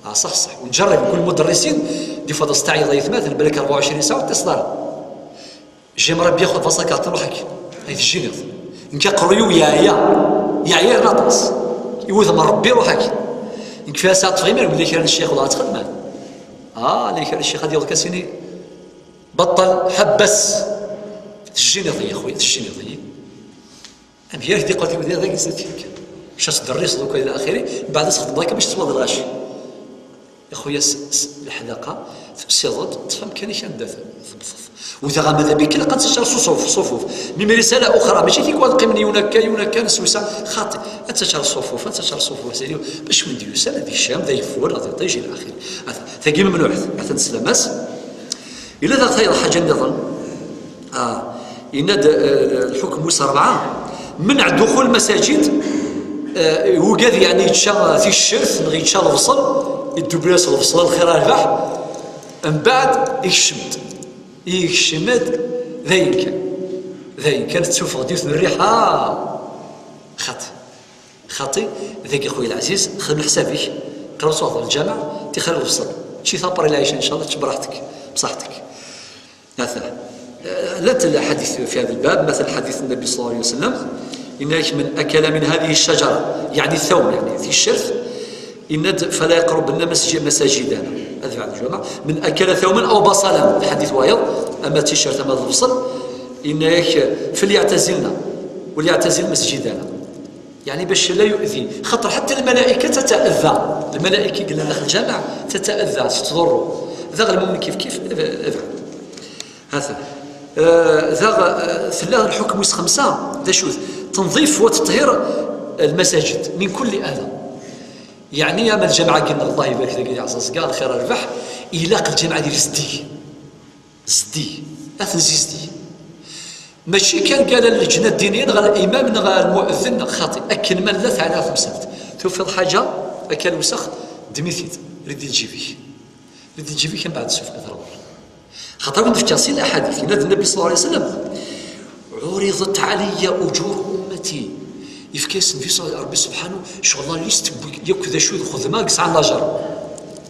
Ah, ṣaḥ, ṣaḥ. Ur nǧerreb, kul muderrisin, di fad asteɛyiḍ ay atmaten, balak rebɛa u ɛecrin saɛa ur t-teṣṣiḍ ara. J'aimerais bien xud vaṣakat, ruḥ akkin. Ay tejjiniḍ. Nekk aqerruy-iw yeɛya. Yeɛya yerna aṭas. I wudem n Rebbi, ruḥ akkin. Nekk fi ass-a ṭṭfeɣ imir, mella kra n ccix, wala ad txedmeḍ. Ah, la kra n ccix ad yaweḍ kan sini. Baṭṭal, ḥebbes. Tejjiniḍ-iyi, a xuya, tejjiniḍ-iyi. Amek ara k-d-iqal tiwdi d agzat-ik? Kečč ad tderriseḍ akk ila axiri, mbeɛd ad txedmeḍ akka bac teswaḍ lɣaci. A xuya, s, s leḥdaqa, tusiḍ-d, ṭṭef amkan-ik anda t-, tewwḍeḍ. U daɣ ama d abik, ilaq ad tettaččar s uṣuf-, ṣufuf. Mi risala uxra, mačči tikwal qqimen yiwen akka, yiwen akka, neswisa, xaṭi. Ad tettaččar ṣufuf, ad tettaččar ṣufuf, sidi, bac win d-yusan, ad ikcem, d ageffur, ad iṭij, ila axiri. Ata, tagi memnuɛet, atan teslam-as. Yella daɣ tayeḍ ḥaǧa nniḍen. Ah, yenna-d, eh, lḥukm wis rebɛa, منع دخول المساجد, eh, ugad yeɛni yečča ticcert neɣ yečča lebṣel, iddubli-as lebṣel, a lxir a rrbeḥ, mbeɛd ikcem-d, ikcem-d, d ayen kan, d ayen kan, tettufeɣ-d yiwet n rriḥa, xaṭi. Xaṭi, dagi, xuya lɛziz, xdem leḥsab-ik, qrib ad tṛuḥeḍ ɣer lǧameɛ, tixer lebṣel. Čči-t après lɛica, ncallah, tečč braḥtek, bṣaḥtek. Ata. Llant lḥadit fi hada lbab, matal ḥadit Nnabi ṣalla Llahu ɛalayhi wa sallam, yenna-ak: من أكل من هذه الشجرة, yeɛni thawm, yeɛni ticcert, yenna-d: فلا يقربن مسج-, مساجدنا. Ad yeɛdel lǧumeɛ. من أكل ثوما أو بصلا, lḥadit wayeḍ, ama d ticcert ama d lebṣel, yenna-yak: فليعتزلن وليعتزل مسجدنا. Yeɛni bac la yu'di, xaṭer ḥatta lmalayka tata'adda. Lmalayka i yellan daxel lǧameɛ tata'adda, tettḍurru. Daɣ lmumin kif kif, eb-, ebɛed. Hata. Eh, daɣ, eh, tella lḥukm wis xemsa, d acu-t? تنظيف وتطهير المساجد من كل أذى. Yeɛni ama lǧameɛ-agi-nneɣ, Allah ibarek dagi di Ɛeẓẓaẓga, lxir rrbeḥ, ilaq lǧameɛ ad yili zeddig. Zeddig. Ad ten-zizdig. Mačči kan gal leǧna ddiniya neɣ imam neɣ lmu'eddin neɣ xaṭi. Akken ma nella teɛna temsalt. Tufiḍ ḥaǧa, akka lewsex, ddem-it-id. Rri-d lǧib-ik. Rri-d lǧib-ik, mbeɛd ssufeɣ-it ɣer berra. Xaṭer win d-fkiɣ sin laḥadit. Yenna-d Nnbi ṣalla Llahu ɛalayhi wa sallam: عرضت علي أجور أمتي. Yefka-yas Nnbi ṣ-, Ṛebbi subḥanu, ccɣel, la liste n yakk d acu d lxedma i yesɛan lajer.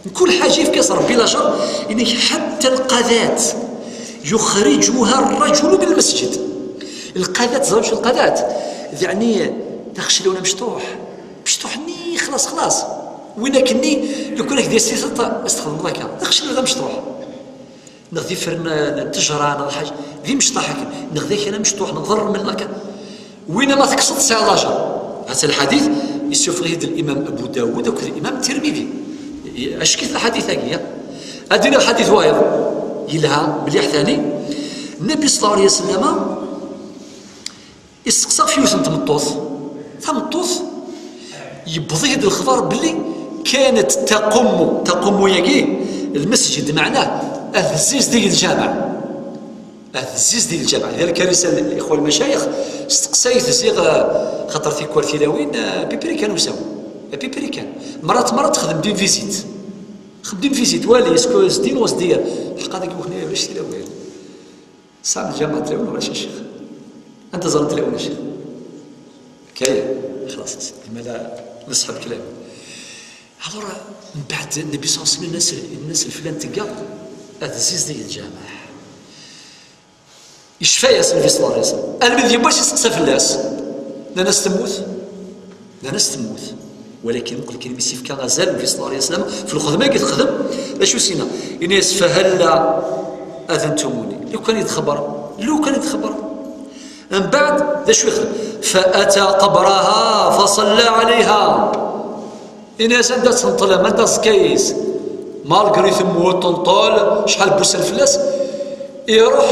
Mkul ḥaǧa yefka-yas Ṛebbi lajer, yenna-k ḥatta lqadat يخرجها الرجل من المسجد. Lqadat, teẓram acu lqadat? Yeɛni, d axeclawen amecṭuḥ. Mecṭuḥ-nni, xlaṣ, xlaṣ. Win akkenni, lukan ak d-yas-titeṭ, ad s-txedmeḍ akka. D axeclaw d amecṭuḥ. Neɣ d ifren n ttejra, neɣ ḥaǧa. D imecṭaḥ akken. Neɣ d akal amecṭuḥ, neɣ d rrmel, neɣ akka. Win ma tekkseḍ, tesɛiḍ lajer. Hata lḥadit, yessufeɣ-it-id Limam Abu Dawud akked Limam Tirmidi. Acek-it lḥadit-agi, ya. Ad d-iniɣ ḥadit wayeḍ. Yelha, mliḥ tani. Nnbi ṣalla Llahu ɛalayhi wa sallam isteqsa ɣef yiwet n tmeṭṭut. Tameṭṭut, yewweḍ-it-id lexbar belli كانت تقم, تقم-agi, lmesǧid, meɛnah, ad tezzizdeg lǧameɛ. Ad tezzizdeg lǧameɛ. Di lkarisa n lixwa lmacayix, steqsayet ziɣ, eh, xaṭer tikwal tilawin, eh, pipri kan usawen. Eh, pipri kan. Merrat, merrat texdem din visite. Xdem din visite, wali, est-ce que zdin wa zdi? Ḥqa dagi ukni ulac tilawin. Tesɛam lǧameɛ tlawin wala a ccix? Anta ẓran tlawin a ccix? Kaya, xlaṣ, imala nesḥeb klam. Alors, mbeɛd Nnbi ṣalla Llahu ɛalayhi wa sallam yenna-s, yenna-s lflan tegga, ad tezzizdeg lǧameɛ. Yecfa-yas Nnbi ṣalla Llahu ɛalayhi wa sallam. Almi d yiwwas isteqsa fell-as. Nnan-as temmut. Nnan-as temmut. Walakin muqel kan mi s-yefka azal Nnbi ṣalla Llahu ɛalayhi wa sallam f lxedma i texdem, d acu s-yenna? Yenna-yas: فهلا أذنتموني. Lukan i d-txebbrem. Lukan i d-txebbrem. Mbeɛd, d acu i yexdem? فأتى قبرها فصلى عليها. Ini-as anda tenṭlem, anda ẓẓka-is. Malgré temmut, tenṭel, acḥal n wussan fell-as, iruḥ,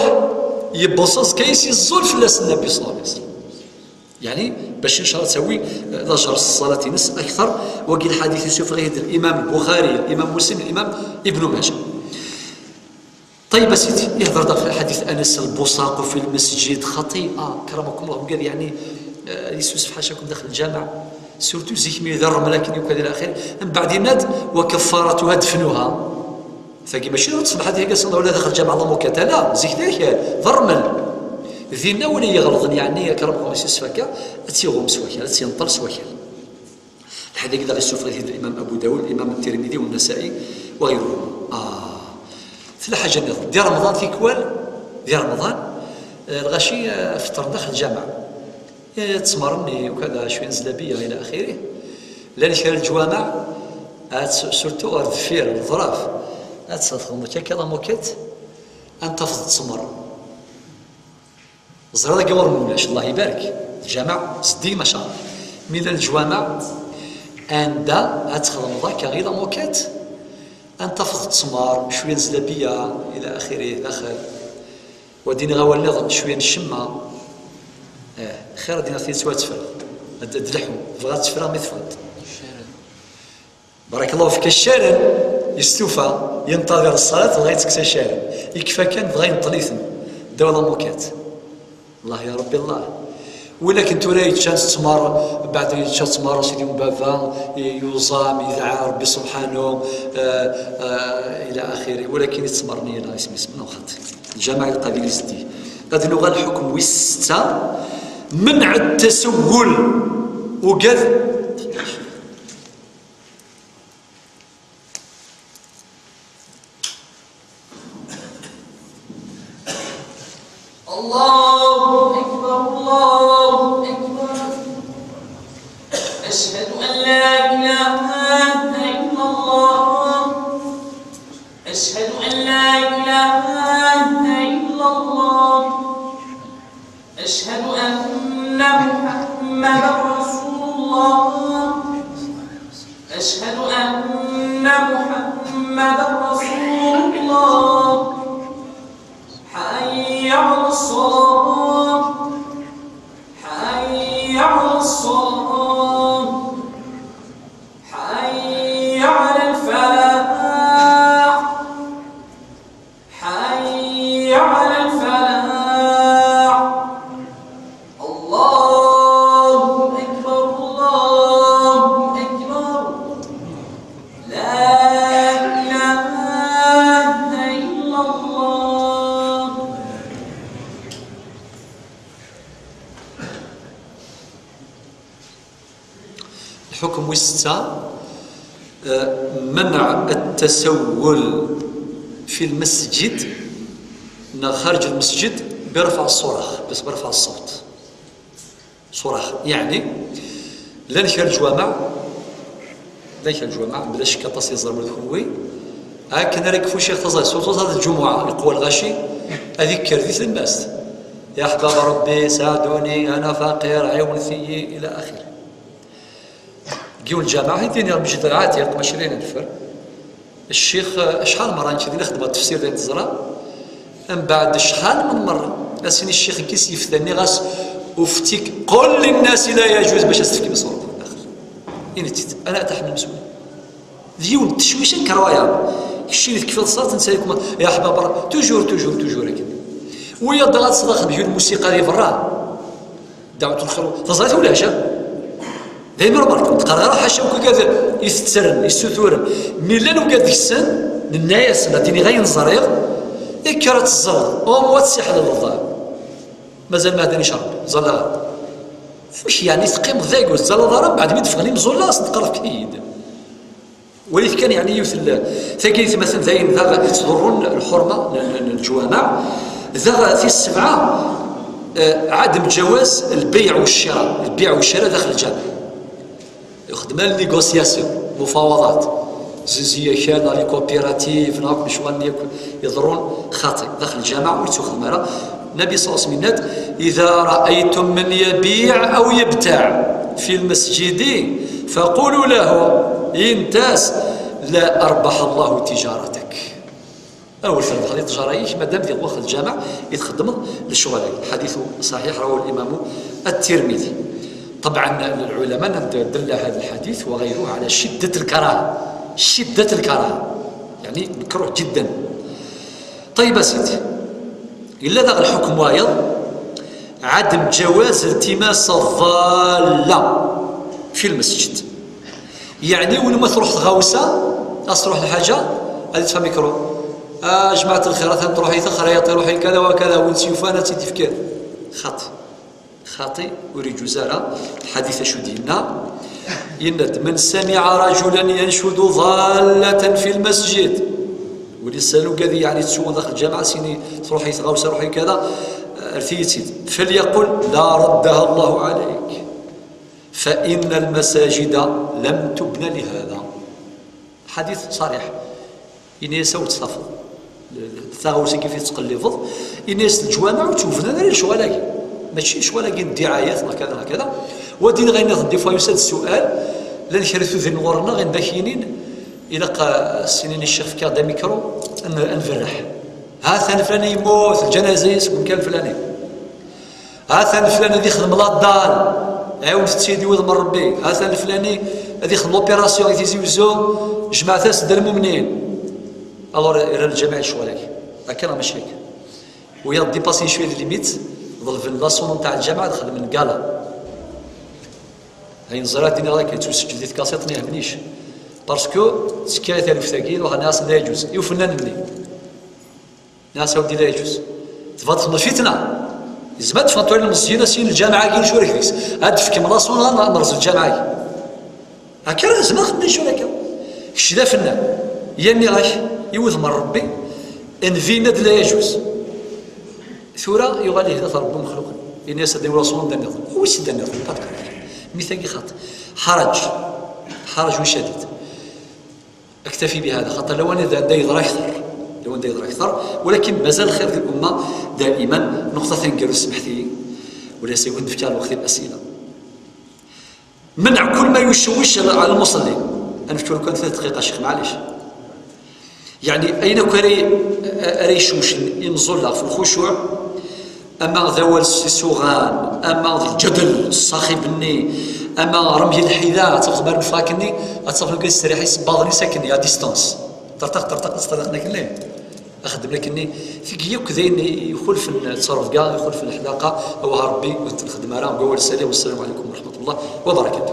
yewweḍ s ẓẓka-is, yeẓẓul fell-as Nnbi ṣalla Llahu ɛalayhi wa sallam. Yeɛni, bac inchallah tawi, eh, lajer s ṣṣalat-ines akter. Wagi lḥadit yessufeɣ-it-id Limam Lbuxari, Limam Muslim, Limam Ibnu Maǧa. Ṭeyyeb a sidi, ihder-d ɣef lḥadit Anas: البصاق في المسجد خطيئة. Akramakum Llah, wigad yeɛni, eh, yessusef ḥacakum daxel lǧameɛ. Surtout zik mi d rrmel akken yakk ila axiri. Mbeɛd yenna-d: وكفارتها دفنها. Tagi mačči d ṣṣbeḥ ad yagi ass-nni ula daxel lǧameɛ la moquette, ala, zik d akal, d rrmel. Dinna win i iɣelḍen, yeɛni akramakum, yessusef akka, ad tt-iɣum s wakal, ad tt-yenṭel s wakal. Lḥadit-agi daɣ yessufeɣ-it-id Limam Abu Dawud, Limam Tirmidi, Nnasa'i, وغيرهما. Ah. Tella ḥaǧa nniḍen. Di Remḍan tikwal, di Remḍan, eh, lɣaci, eh, feṭṭren daxel lǧameɛ. Eh, ttmer-nni, ukada, cwiya n zlabiya, ila axiri. Llan kra n leǧwameɛ, ad s-, surtout ɣer deffir, leḍraf, ad txedmeḍ akka la moquette, ad tafeḍ ttmer. Ẓriɣ dagi ɣur-m ulac, Allah ibarek. Lǧameɛ zeddig, maca Allah. Mi llan leǧwameɛ, anda ad txedmeḍ akka ɣi la moquette, ad tafeḍ ttmer, cwiya n zlabiya, ila axiri, daxel. Wa d-iniɣ awal nniḍen, cwiya n ccemma. Eh, xir ad d-iniɣ tidet, wa ad tefreɣ. Ad d-, ad d-leḥḥu, bɣiɣ ad tefreɣ mi teffeɣ-d. Barakallahu fik, accaren yestufa, yenṭadir ṣṣalat, dɣa yettekkes accaren. Yekfa kan, dɣa yenṭel-iten ddaw la moquette. Allah ya Rebbi, Allah. Win akken tura yeččan ttmer, baɛda yečča ttmer, sidi n baba, yuẓam, yedɛa Rebbi subḥanu, eh, eh, ila axiri. Walakin ittmer-nni, la isem-is, mnu xaṭi. Lǧameɛ ilaq ad yili zeddig. Ad nuɣal lḥukm wis setta, منع التسول. Ugad. الله أكبر، الله أكبر. أشهد أن لا إله إلا الله. أن محمدا رسول الله. حي على الصلاة. حي على الصلاة. حي على الفلاح. حي على الفلاح. الله أكبر، الله أكبر. لا إله إلا الله. الحكم ويستا، آه، منع التسول في المسجد، نا خارج المسجد، برفع الصراخ، بس برفع الصوت. صراخ، يعني، لان كان الجوامع، لان كان الجوامع، بلا شك تصل زرب الكوي، هاك نرك فو شيخ تزاي، سورتو هذا الجمعة، القوى الغاشي، هذيك كرديت الناس. يا أحباب ربي، ساعدوني، أنا فقير، عاونتي، إلى آخره. جيو الجامعة، هي ديني مجدرعات، يا عشرين ألف. الشيخ، آه، شحال مرة نمشي دير خدمة تفسير ديال الزرا؟ من بعد شحال من مرة؟ أسيني الشيخ كيس يفتني غاس، أفتيك، قل للناس لا يجوز باش أستفكي من صورة الآخر. إني تيت، أنا أتحمل المسؤولية. ديون التشويش نكروايا. كشي اللي تكفي الصلاة نسالكم يا أحباب راه، توجور، توجور، توجور هكا. ويا ضغط صدق بيو الموسيقى اللي برا. دعوة الخير، تزريت ولا عشاء؟ دايما راه برك، تقرا راه حاشا وكذا، يستسرن، يستثورن. مي لا لو قاد يسن، ننايا سنة، ديني غير نزريغ، إكرة الزلط، أو موات سحل الظاهر. مازال ما هدانيش ربي، زلط. واش يعني تقيم ذاك وزلط ضرب بعد ما تفغني مزولا، صدق راه كيد. وليت كان يعني يوث ال-، تاكيت مثلًا داين ذا يتضرون الحرمة ل-، ل-، للجوامع. ذا في السبعة، آه، عدم جواز البيع والشراء، البيع والشراء داخل الجامع. يخدم النيغوسياسيون، مفاوضات. زيزية كان، لي كوبيراتيف، نعرف شو غادي يك-، يضرون خاطئ داخل الجامع ويتخدم على النبي صلى الله عليه وسلم قال: إذا رأيتم من يبيع أو يبتاع في المسجد فقولوا له: ينتاس، لا أربح الله تجارتك. أول فرد خلي تجاريك مادام ديال واخد الجامع يتخدم للشغل. الحديث صحيح، رواه الإمام الترمذي. طبعا العلماء دل هذا الحديث وغيره على شدة الكراهة، شدة الكراهة، يعني مكروه جدا. طيب يا سيدي، إلا ذا الحكم وايض عدم جواز التماس الضالة في المسجد. يعني وين ما تروح تغاوسة، أص تروح لحاجة، هذه تفهم ميكرو. آه، جماعة الخير، مثلًا تروحي تخريطي، روحي كذا وكذا، وين سيوفانا تيدي في كذا. خاطي. خاطي، وري جزارة، الحديث شو دينا؟ يند: من سمع رجلا ينشد ضالة في المسجد. ولسانو قاعد يعني تسوى داخل الجامعة، سيني تروحي تغاوسة، روحي كذا، آه، رثيتي. فليقل: لا ردها الله عليك. فإن المساجد لم تبن لهذا. حديث صريح. إني سوت صفو. تاغوسي كيف يتقلبض. إني الجوامع وتوفنا غير شغلاكي. ماشي شغلاكي ادعاءات وكذا وكذا. ودين غير نظن دي فوا يسال السؤال. لان كريتو ذي نورنا غير داكينين. إلا قا سنين الشيخ في كاع دا ميكرو، أن-، أنفرح. ها ثان فلان يموت، الجنازة يسكن كان فلاني. هذا الفلاني هذا يخدم لا دار، عاونت سيدي وذ من ربي. هذا الفلاني هذا يخدم لوبيراسيون، يتيزي وزو، جماعة سد المؤمنين. الور إلى الجماعة شوالك. هكا راه ماشي هكا. ويا ديباسي شوية ليميت، ظلفن لا سونون تاع الجامعة دخل من كالا. هاي نزرات دينا راك تسجل دي كاسيت ما يهمنيش. باسكو سكاية تاع الفتاكين وخا ناس لا يجوز. يوفنان مني. ناس ودي لا يجوز. تبغى تخدم الفتنة. زعما تفهمتوا على المسجد سين الجامعة كي نشوف ركبيس. هاد في كم راسو لا مرز الجامعة. هكا راه زعما خدمي شو هكا. كشي لا فنان. يا ميراش يوث من ربي. ان فينا لا يجوز. ثورة يغالي هذا ربي مخلوق. إن يسد رسول الله دنيا. هو سيدنا. مثال خاطر. حرج. حرج شديد. أكتفي بهذا، خاطر لو أنا دا، دا يضرى أكثر، لو أنا دا يضرى أكثر، ولكن مازال خير في الأمة دائمًا. نقطة ثانية قالوا سمحتي، ولا سيكون في الوقت الأسئلة. منع كل ما يشوش على المصلين. Ad nefk kan tlata dqiqa, Ccix, maɛlic. Yeɛni, ayen akk ara, ara yecmecen imeẓẓuɣ ɣef lxucuɛ, ama d awal s isuɣan, ama d lǧadel ṣṣaxib-nni, ama remyi lḥila, ad tafeḍ mi ara neffeɣ akkenni, ad tafeḍ kan ttesriḥ isebbaḍen-is akkenni, à distance. Ṭerṭeq, ṭerṭeq, ṭerṭeq akkenni. Axeddem akkenni, tigi yakk d ayen ixulfen ttrebga, ixulfen leḥdaqa, awah Rebbi ur t-nxeddem ara, deg wawal sali, wassalamu ɛalaykum wa raḥmatullahi wa barakatuh.